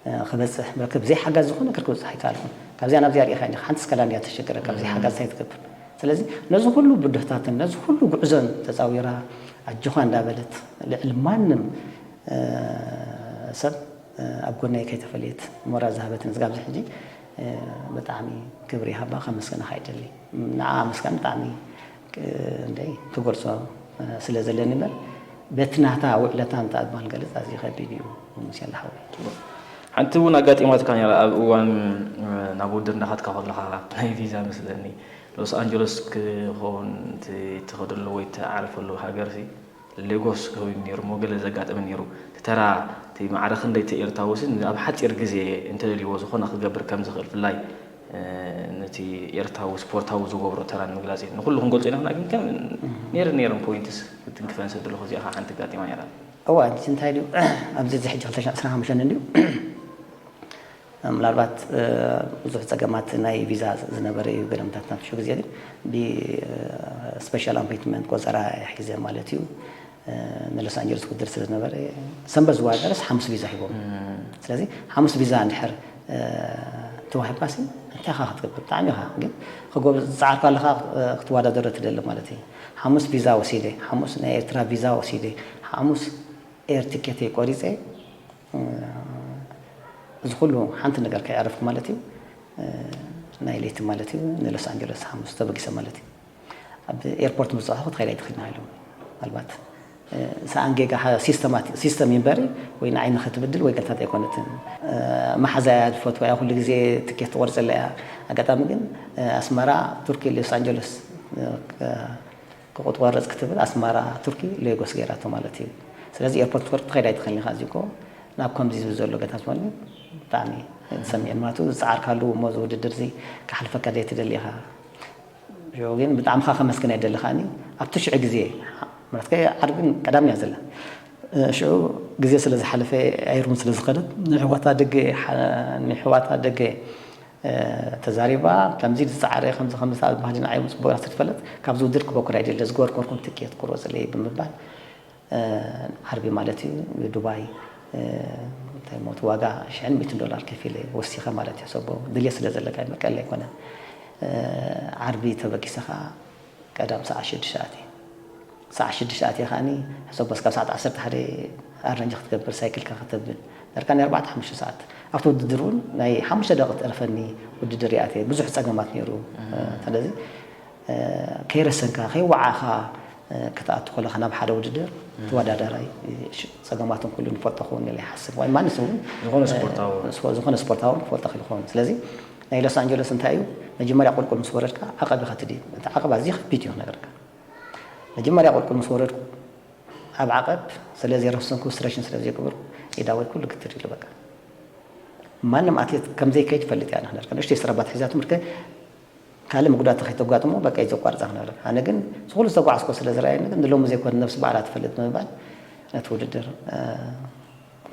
እ፣ ክበጽሕ፣ ብዘይ ሓጋዝ ዝኾነ ነገር ክበጽሕ ኣይከኣልኩን። ካብዚኣ ናብዚኣ ርኢኻ ኢኻ፣ ሓንቲ ስከላን እያ ተሸገረ፣ ካብዘይ ሓጋዝ እንታይ ትገብር? ስለዚ ነዚ ኩሉ ብድሆታትን ነዚ ኩሉ ጉዕዞን ተጻዊራ፣ ኣጆኻ እንዳበለት፣ ልዕሊ ማንም፣ እ፣ ሰብ፣ እ፣ ኣብ ጎነይ ከይተፈለየት ሞራል ዝሃበትን፣ እዚ ኣብዚ ሕጂ፣ እ፣ ብጣዕሚ ክብሪ ይሃባ፣ ከመስግና ይደሊ። ንዓ ምስጋን ብጣዕሚ፣ እ፣ እንደይ ክገልጾ፣ እ፣ ስለ ዘለኒ እምበር፣ በቲ ናታ ውዕለታ እንተ ኣድማል ገለጽ ኣዝዩ ከቢድ እዩ፣ ሙሴ ሓወይ። ሓንቲ እውን ኣጋጢማትካ ነይራ፣ ኣብ እዋን፣ እ፣ ናብ ውድድር እንዳኸድካ ከለኻ፣ ናይ ቪዛ መስለኒ፣ ሎስ ኣንጀለስ ክኸውን እቲ ትኸደሉ ወይ ትዓርፈሉ ሃገርሲ፣ ሌጎስ ክኸውን ነይሩ እሞ፣ ገለ ዘጋጠመ ነይሩ። እቲ ተራ፣ እቲ ማዕረ ክንደይ እቲ ኤርትራዊ ስን ኣብ ሓጺር ግዜ እንተደልይዎ ዝኾነ ክገብር ከም ዝኽእል፣ ብፍላይ፣ እ፣ ነቲ ኤርትራዊ ስፖርታዊ ዝገብሮ ተራ ንምግላጽ እዩ። ንኹሉ ክንገልጾ ኢና፣ ግን ከም ነይረ ነይረን ፖይንትስ ክትንክፈን ሰብ ዘለኹ፣ እዚኣ ኸዓ ሓንቲ ኣጋጢማ ነይራ። እዋ፣ እዚ እንታይ ድዩ? ኣብዚ፣ እዚ ሕጂ ክልተ ሽሕን ዕስራን ሓሙሽተን እንድዩ። ምናልባት፣ እ፣ ብዙሕ ጸገማት ናይ ቪዛ ዝነበረ እዩ፣ ገለምታት ናብቲ ሽዑ ግዜ ግን ብ-፣ እ፣ ስፔሻል ኣፖይንትመንት ቆጸራ ሒዘ ማለት እዩ። እ፣ ንሎስ ኣንጀለስ ውድድር ስለ ዝነበረ፣ ሰንበት ዝወዳደርስ ሓሙስ ቪዛ ሂቦም። እም። ስለዚ ሓሙስ ቪዛ እንድሕር፣ እ፣ ተዋሂብካሲ እንታይ ኢኻ ክትገብር? ብጣዕሚ ኢኻ ግን ክጎብ-፣ ዝጸዓርካ ኣለኻ፣ እ፣ ክትወዳደር ትደሊ ማለት እዩ። ሓሙስ ቪዛ ወሲደ፣ ሓሙስ ናይ ኤርትራ ቪዛ ወሲደ፣ ሓሙስ ኤር ቲኬተይ ቆሪጸ፣ እ፣ እዚ ኩሉ ሓንቲ ነገር ከየዕረፍኩ ማለት እዩ፣ እ፣ ናይ ለይቲ ማለት እዩ፣ ንሎስ ኣንጀለስ ሓሙስ ተበጊሰ ማለት እዩ። ኣብ ኤርፖርት ምስ በጻሕኩ ክትኸይድ ኣይትኽእልን ኢሎም። ምናልባት ሰኣን ጌጋ ሲስተም እምበሪ ወይ ንዓይ ንኸትብድል ወይ ገልታት ኣይኮነትን። መሓዛያ ዝፈትዋ እያ፣ ኩሉ ግዜ ትኬት ትቆርፀላ እያ። ኣጋጣሚ ግን ኣስመራ ቱርኪ ሎስ ኣንጀለስ ክቆርፅ ክትብል ኣስመራ ቱርኪ ሌጎስ ገይራቶ ማለት እዩ። ስለዚ ኤርፖርት ክትወርድ ትኸይድ ኣይትኽእልን ኢኻ። እዚ እኮ ናብ ከምዚ ዝብል ዘሎ ገታት ማለት ብጣዕሚ ዝሰምየን ማለት ዝፀዓርካሉ እሞ እዚ ውድድር እዚ ክሓልፈካ ዘይትደሊ ኢኻ። ሽዑ ግን ብጣዕሚ ኻ ከመስግን ኣይደሊ ከዓኒ ኣብቲ ሽዑ ግዜ ማለት ዓርብን ቀዳምን እያ ዘላ። ሽዑ ግዜ ስለ ዝሓለፈ ኣይሩን ስለ ዝኸደት ንሕዋታ ደገ ንሕዋታ ደገ ተዛሪባ ከምዚ ዝፀዓረ ከምዚ ከምዚ ዝበሃል ንዓይ እውን ፅቡቅ ስለ ዝፈለጥ ካብዚ ውድድር ክበኩር ኣይደለ ዝገበርኩ ትኬት ቁረፅለይ ብምባል ዓርቢ ማለት እዩ ንዱባይ እንታይ ሞት ዋጋ ሽሕን ሚእትን ዶላር ከፊለ ወሲኸ ማለት እዩ። ሰቦ ድልየት ስለ ዘለካ መቀለ ኣይኮነን። ዓርቢ ተበጊሰ ከዓ ቀዳም ሰዓት ሽዱሽተ ኣትየ። ሰዓት ሽዱሽተ ኣትየ ከዓኒ ሰቦ እስካብ ሰዓት ዓሰርተ ሓደ ኣረንጅ ክትገብር ሳይክልካ ከተብል ነርካ ናይ ኣርባዕተ ሓሙሽተ ሰዓት ኣብቲ ውድድር እውን ናይ ሓሙሽተ ደቂ ተረፈኒ ውድድር ይኣትየ ብዙሕ ፀገማት ነይሩ። ስለዚ ከይረሰንካ ከይወዓኻ ክትኣቱ ከለኻ ናብ ሓደ ውድድር ተወዳዳራይ ፀገማትን ኩሉ ንፈልጦ ክኸውን ኢለ ይሓስብ ወይ ማንስ እውን ዝኾነ ስፖርታዊ ዝኾነ ስፖርታዊ ክፈልጦ ክእል ክኸውን። ስለዚ ናይ ሎስ ኣንጀለስ እንታይ እዩ መጀመርያ ቁልቁል ምስ ወረድካ ዓቐብ ኢኻ ትድይብ። እቲ ዓቐብ ኣዝዩ ከቢድ እዩ ክነግረካ። መጀመርያ ቁልቁል ምስ ወረድኩ ኣብ ዓቐብ ስለ ዘይረሰንኩ ስትሬችን ስለ ዘይገበርኩ ኢዳወይ ኩሉ ግትር ኢሉ በቃ ማንም ኣትሌት ከም ዘይከይድ ፈልጥ እያ ንክነርካ ንእሽተይ ስረባት ሒዛቱ ምርከ ካልእ ምጉዳት ከይተጓጥሞ በቃ እዩ ዘቋርፃ ክነብረ ኣነ ግን ዝኩሉ ዝተጓዓዝኮ ስለ ዝረኣየኒ ግን ንሎሚ ዘይኮነ ነብሲ ባዕላ ትፈልጥ ብምባል ነቲ ውድድር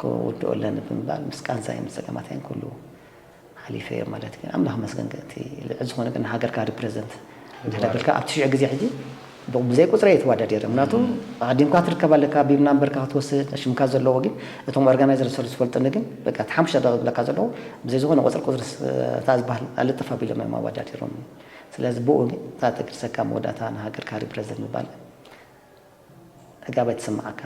ክውድኦ ኣለኒ ብምባል ምስ ቃንዛይ ምስ ፀገማታይን ኩሉ ሓሊፈ እየ ማለት ግን ኣምላኽ መስገን እቲ ልዕል ዝኾነ ግን ሃገርካ ሪፕሬዘንት እንድሕር ኣቢልካ ኣብቲ ሽዑ ግዜ ሕጂ ብዘይ ቁፅሪ እየ ተወዳዲረ ምክንያቱ ኣቐዲምካ ትርከብ ኣለካ ቢብ ናምበርካ ክትወስድ ሽምካ ዘለዎ ግን እቶም ኦርጋናይዘር ዝፈሉ ዝፈልጥኒ ግን በቃ እቲ ሓሙሽተ ደቂ ዝብለካ ዘለዎ ብዘይ ዝኾነ ቁፅሪ ቁፅሪ እታ ዝበሃል ኣልጥፍ ኣቢሎም እዮም ኣወዳዲሮም ስለዚ ብኡ ግን እታ ተግርሰካ መወዳእታ ንሃገርካ ሪፕሬዘንት ምባል ዕጋብ ኣይትስምዓካ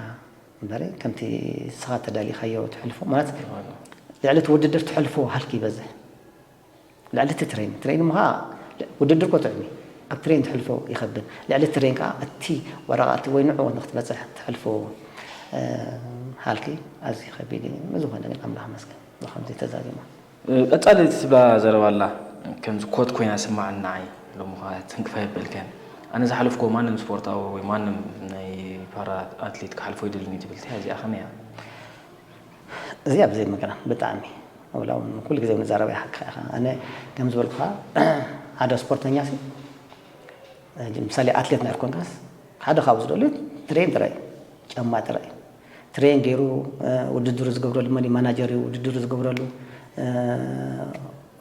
እምበረ ከምቲ ንስኻ ተዳሊኻዮ ትሕልፎ ማለት ልዕሊ እቲ ውድድር ትሕልፎ ሃልኪ ይበዝሕ ልዕሊ እቲ ትሬን ትሬን ምኻ ውድድር ኮ ጥዕሚ ኣብ ትሬን ትሕልፎ ይኸብድ ልዕሊ ትሬን ከዓ እቲ ወረቓቲ ወይ ንዑ ንክትበፅሕ ትሕልፎ ሃልኪ ኣዝዩ ከቢድ እዩ ዝኾነ ግን ኣምላኽ መስገን ብከምዚ ተዛዚሙ ቀጻሊ ትብላ ዘረባ ኣላ ከምዚ ኮት ኮይና ስማዓኒ ንዓይ ሎሚ ከኣ ትንክፍ ኣይበልካን ኣነ ዝሓለፍክዎ ማንም ስፖርታዊ ወይ ማንም ናይ ፓራ ኣትሌት ክሓልፎ ይደልን እዩ ትብል እዚኣ ከመይ እያ እዚኣ ብዘይ ምቅና ብጣዕሚ ወላ እውን ኩሉ ግዜ እውን ንዛረባ ይሓቅካ ኢኻ ኣነ ከም ዝበልኩኻ ሓደ ስፖርተኛ ሲ ምሳሌ ኣትሌት ናይ ኮንካስ ሓደ ካብ ዝደልዩ ትሬን ጥራይ ጫማ ጥራይ ትሬን ገይሩ ውድድሩ ዝገብረሉ መን ማናጀር እዩ ውድድሩ ዝገብረሉ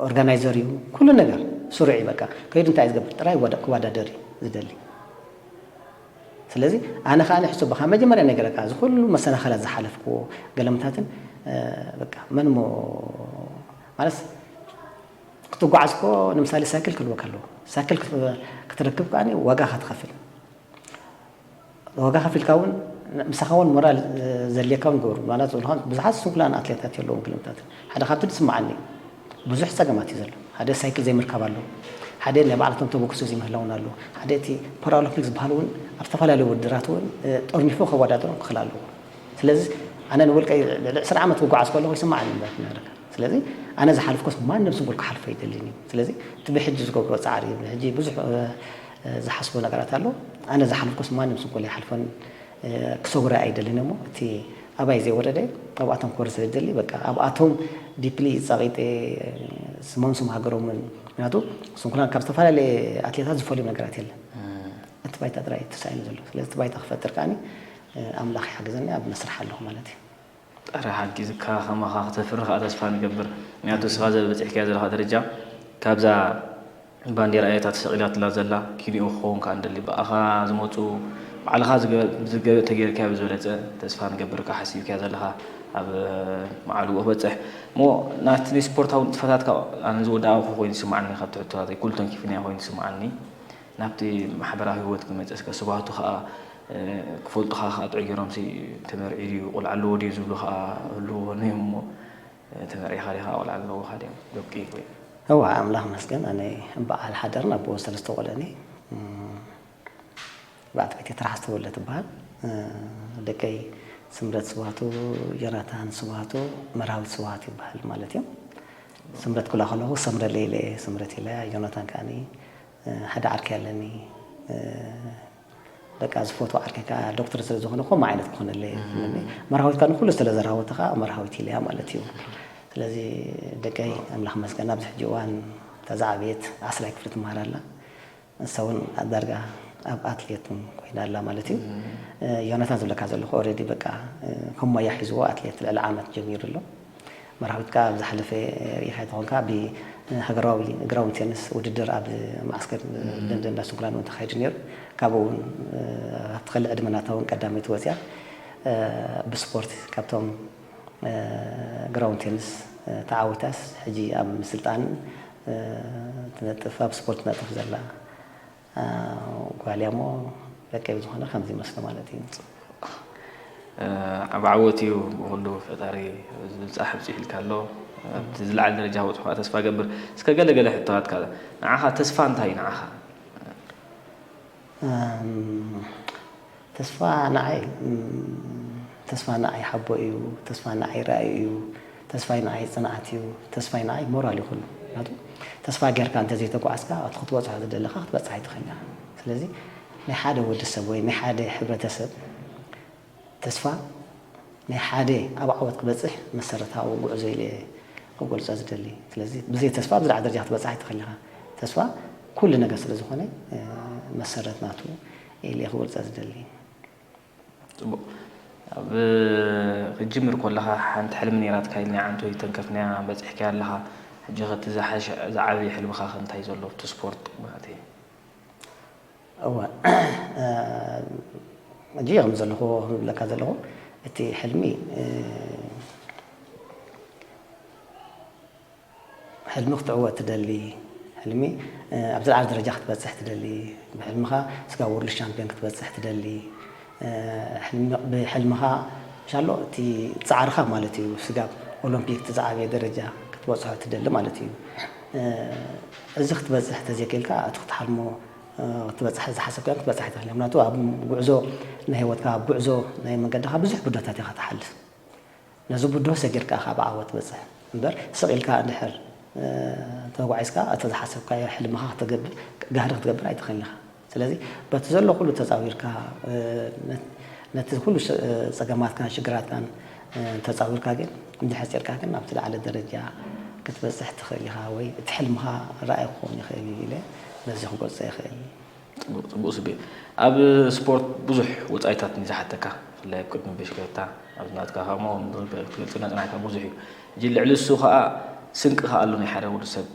ኦርጋናይዘር እዩ ኩሉ ነገር ስሩዕ እዩ በቃ ከይዱ እንታይ ዝገብር ጥራይ ክወዳደር እዩ ዝደሊ ስለዚ ኣነ ከዓ ሕሱብ ካብ መጀመርያ ነገረካ እዚ ኩሉ መሰናኸላት ዝሓለፍክዎ ገለምታትን በቃ መን ሞ ማለት ክትጓዓዝ ኮ ንምሳሌ ሳይክል ክህልወካ ኣለዎ ሳይክል ክትረክብ ከዓ ዋጋ ክትኸፍል ዋጋ ከፊልካ እውን ምሳኻ እውን ሞራል ዘድልየካ እውን ገብሩ ማለት ዝኾን ብዙሓት ስንኩላን ኣትሌታት የለዎም ክለምታት ሓደ ካብቲ ዝስምዓኒ ብዙሕ ፀገማት እዩ ዘሎ ሓደ ሳይክል ዘይምርካብ ኣሎ ሓደ ናይ ባዕላቶም ተበግሶ ዘይምህላውን ኣሎ ሓደ እቲ ፓራኦሎምፒክ ዝበሃል እውን ኣብ ዝተፈላለዩ ውድድራት እውን ጠርኒፎ ከወዳደሮም ክኽእል ኣለዎ ስለዚ ኣነ ንውልቀ ልዕሊ ዕስራ ዓመት ክጓዓዝ ከለኹ ይስምዓኒ እምበር ክነግረካ ስለዚ ኣነ ዝሓልፍኮስ ማንም ስንኩል ክሓልፎ ኣይደልን እዩ ስለዚ እቲ ብሕጂ ዝገብሮ ፃዕሪ ሕጂ ብዙሕ ዝሓስቦ ነገራት ኣሎ ኣነ ዝሓልፍኩስ ማንም ስንኩል ኣይሓልፎን ክሰጉረ ኣይደልን እሞ እቲ ኣባይ ዘይወረደ ኣብኣቶም ክወርድ ስለ ዝደሊ በቃ ኣብኣቶም ዲፕሊ ፃቂጠ ስሞም ስም ሃገሮምን ምክንያቱ ስንኩላን ካብ ዝተፈላለየ ኣትሌታት ዝፈልዮም ነገራት የለን እቲ ባይታ ጥራይ ተሳኢኑ ዘሎ ስለዚ እቲ ባይታ ክፈጥር ከዓኒ ኣምላኽ ይሓግዘኒ ኣብ መስርሕ ኣለኹ ማለት እዩ ኣረ ሓጊዝካ ከማኻ ክተፍሪ ከዓ ተስፋ ንገብር ምክንያቱ እስኻ ዘበፂሕካዮ ዘለኻ ደረጃ ካብዛ ባንዴራ እያ እታ ተሰቒላትላ ዘላ ኪድኡ ክኸውን ከዓ ንደሊ ብኣኻ ዝመፁ ባዕልኻ ዝገበ ተገይርካዮ ብዝበለፀ ተስፋ ንገብር ከዓ ሓሲብካዮ ዘለኻ ኣብ መዓልኡ ክበፅሕ እሞ ናቲ ስፖርታዊ ንጥፈታትካ ኣነ ዝወዳእኩ ኮይኑ ዝስማዓኒ ካብቲ ሕቶታተይ ኩሉ ተንኪፍናዮ ኮይኑ ዝስማዓኒ ናብቲ ማሕበራዊ ህይወት ክመፅእ እስከ ስብሃቱ ከዓ ክፈልጡኻ ከዓ ጥዑይ ገይሮም ተመርዒ ድዩ ቆልዓ ኣለዎ ድዩ ዝብሉ ከዓ ህልዎ ነዮም እሞ ተመርዒኻ ዲኻ ቆልዓ ኣለዎኻ ድዮም ደቂ ወይ እዋ ኣምላኽ መስገን ኣነ በዓል ሓዳርን ኣቦ ሰለስተ ቆልዕኒ በዓልቲ ቤተይ ትርሓስ ተወለ ትበሃል ደቀይ ስምረት ስብሃቱ፣ ዮናታን ስብሃቱ፣ መርሃዊት ስብሃቱ ይበሃል ማለት እዩ። ስምረት ክብላ ከለኹ ሰምረለይ ኢለ እየ፣ ስምረት ኢለ እያ። ዮናታን ከዓኒ ሓደ ዓርከይ ኣለኒ። በቃ ዝፈትዎ ዓርከይ ከዓ ዶክተር ስለ ዝኾነ ከምኡ ዓይነት ክኾነለይ እየ ዝብለኒ። መርሃዊት ከዓ ንኩሉ ስለ ዘራህወተ ከዓ መርሃዊት ኢለያ ማለት እዩ። ስለዚ ደቀይ ኣምላኽ መስገን ኣብዚ ሕጂ እዋን እታ ዝዓበየት ዓስራይ ክፍሊ ትመሃር ኣላ። ንሳ እውን ኣብ ዳርጋ ኣብ ኣትሌት ኮይና ኣላ ማለት እዩ። ዮናታን ዝብለካ ዘለኹ ኦልሬዲ በቃ ከም ሞያ ሒዝዎ ኣትሌት ልዕሊ ዓመት ጀሚሩ ኣሎ። መርሃዊት ከዓ ኣብ ዝሓለፈ ርኢኻ ተኾንካ ብሃገራዊ ግራውንድ ቴኒስ ውድድር ኣብ ማዕስከር ለንደን እንዳ ስንኩላን እውን ተኻይዱ ነይሩ። ካብኡ እውን ኣብቲ ከልዕ ዕድመ ናታ እውን ቀዳመይቲ ወፅያ። ብስፖርት ካብቶም ግራውንድ ቴኒስ ተዓዊታስ ሕጂ ኣብ ምስልጣን ትነጥፍ፣ ኣብ ስፖርት ትነጥፍ ዘላ ጓል እያ እሞ ደቀይ ብዝኾነ ከምዚ ይመስሉ ማለት እዩ። ዓብ ዓወት እዩ ብኩሉ ፈጣሪ ዝብል ፃሕ ኣብፂሑ ኢልካ ኣሎ ኣብቲ ዝለዓለ ደረጃ ክበፅሑ ከዓ ተስፋ ገብር እስከ ገለ ገለ ሕቶታት ካለ ንዓኻ ተስፋ እንታይ እዩ ንዓኻ ተስፋ ንዓይ ተስፋ ንዓይ ሓቦ እዩ። ተስፋ ንዓይ ራእይ እዩ። ተስፋይ ንዓይ ፅንዓት እዩ። ተስፋይ ንዓይ ሞራል እዩ ኩሉ። ምክንያቱ ተስፋ ጌርካ እንተዘይተጓዓዝካ እቲ ክትበፅሖ ዝደለካ ክትበፅሕ ኣይትኽእልን ኢኻ። ስለዚ ናይ ሓደ ወዲ ሰብ ወይ ናይ ሓደ ሕብረተሰብ ተስፋ ናይ ሓደ ኣብ ዓወት ክበፅሕ መሰረታዊ ጉዕዞ ኢለ ክገልፆ ዝደሊ። ስለዚ ብዘይ ተስፋ ኣብዚ ላዕሊ ደረጃ ክትበፅሕ ኣይትኽእልን ኢኻ። ተስፋ ኩሉ ነገር ስለ ዝኾነ መሰረት ናቱ ኢለ ክገልፆ ዝደሊ። ፅቡቅ ኣብ ክትጅምር ከለካ ሓንቲ ሕልሚ ነይራትካ ኢልና ዓንቶ ይተንከፍናያ በፂሕካያ ኣለካ ሕጂ ከቲ ዝሓሸ ዝዓበየ ሕልምካ ከ እንታይ ዘሎ ኣብቲ ስፖርት ማለት እዩ እወ ሕጂ ከም ዘለኹ ክብለካ ዘለኹ እቲ ሕልሚ ሕልሚ ክትዕወት ትደሊ ሕልሚ ኣብ ዝለዓለ ደረጃ ክትበፅሕ ትደሊ ብሕልምኻ ስጋብ ወርልድ ሻምፒዮን ክትበፅሕ ትደሊ ብሕልምኻ ሻሎ እቲ ፃዕርኻ ማለት እዩ ስጋብ ኦሎምፒክ እቲ ዝዓበየ ደረጃ ክትበፅሖ ትደሊ ማለት እዩ እዚ ክትበፅሕ ተዘይክእልካ እቲ ክትሓልሞ ክትበፅሕ ዝሓሰብካ ክትበፅሕ ኣይትኽእል ምክንያቱ ኣብ ጉዕዞ ናይ ህይወትካ ኣብ ጉዕዞ ናይ መንገድኻ ብዙሕ ብዶታት ኢኻ ትሓልፍ ነዚ ብድሆ ሰጊርካ ኢኻ ብዓወት ትበጽሕ እምበር ስቕ ኢልካ እንድሕር ተጓዒዝካ እቲ ዝሓሰብካዮ ሕልምኻ ክትገብር ጋህዲ ክትገብር ኣይትኽእልን ኢኻ። ስለዚ በቲ ዘሎ ኩሉ ተጻዊርካ ነቲ ኩሉ ጸገማትካን ሽግራትካን ተጻዊርካ ግን እንድሕር ጺርካ ግን ኣብቲ ላዕሊ ደረጃ ክትበጽሕ ትኽእል ኢኻ ወይ እቲ ሕልምኻ ራእይ ክኸውን ይኽእል እዩ ኢለ በዚ ክገልጾ ይኽእል። ፅቡቅ ስቤ ኣብ ስፖርት ብዙሕ ወፃኢታት እዩ ዝሓተካ ብፍላይ ኣብ ቅድሚ ብሽክለታ ኣብዚ ናትካ ከሞ ክትገልፅና ፅናሕካ ብዙሕ እዩ ሕጂ ልዕሊ እሱ ከዓ ስንቂ ከዓ ኣሎ ናይ ሓደ ወዲ ሰብ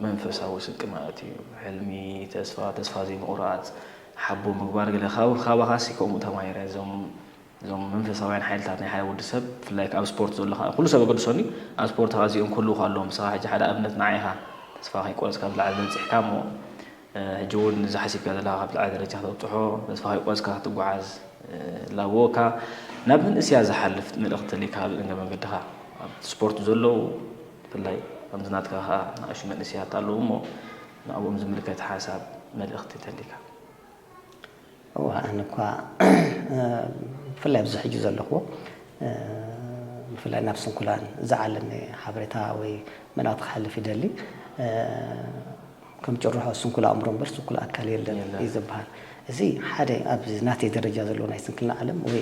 መንፈሳዊ ስንቂ ማለት እዩ ሕልሚ ተስፋ ተስፋ ዘይምቁራፅ ሓቦ ምግባር ገለ ካባኻሲ ከምኡ ተማሂረ እዞም እዞም መንፈሳውያን ሓይልታት ናይ ሓደ ወዲ ሰብ ብፍላይ ኣብ ስፖርት ዘሎ ከዓ ኩሉ ሰብ ኣገድሶኒ ኣብ ስፖርት ከዓ እዚኦም ክህልውካ ኣለዎም ንስኻ ሕጂ ሓደ ኣብነት ንዓ ኢኻ ተስፋ ከይቆረፅካ ኣብ ላዕሊ በፂሕካ እሞ ሕጂ እውን እዚ ሓሲብካ ዘለካ ካብ ላዕሊ ደረጃ ከተብፅሖ ተስፋ ከይቆረፅካ ክትጓዓዝ ላብወካ ናብ መንእስያ ዝሓልፍ መልእኽቲ ተሊካ ኣብ እግረ መንገድኻ ኣብ ስፖርት ዘለዉ ብፍላይ ከምዚ ናትካ ከዓ ንኣሹ መንእስያት ኣለዉ እሞ ንዕኦም ዝምልከት ሓሳብ መልእኽቲ ተሊካ እዋ ኣነ እኳ ብፍላይ ኣብዚ ሕጂ ዘለኹዎ ብፍላይ ናብ ስንኩላን ዝዓለመ ሓበሬታ ወይ መልእኽቲ ክሓልፍ ይደሊ ከም ጭርሖ ስንኩል ኣእምሮ እምበር ስንኩል ኣካል የለን እዩ ዝበሃል እዚ ሓደ ኣብዚ ናተይ ደረጃ ዘለዎ ናይ ስንክልና ዓለም ወይ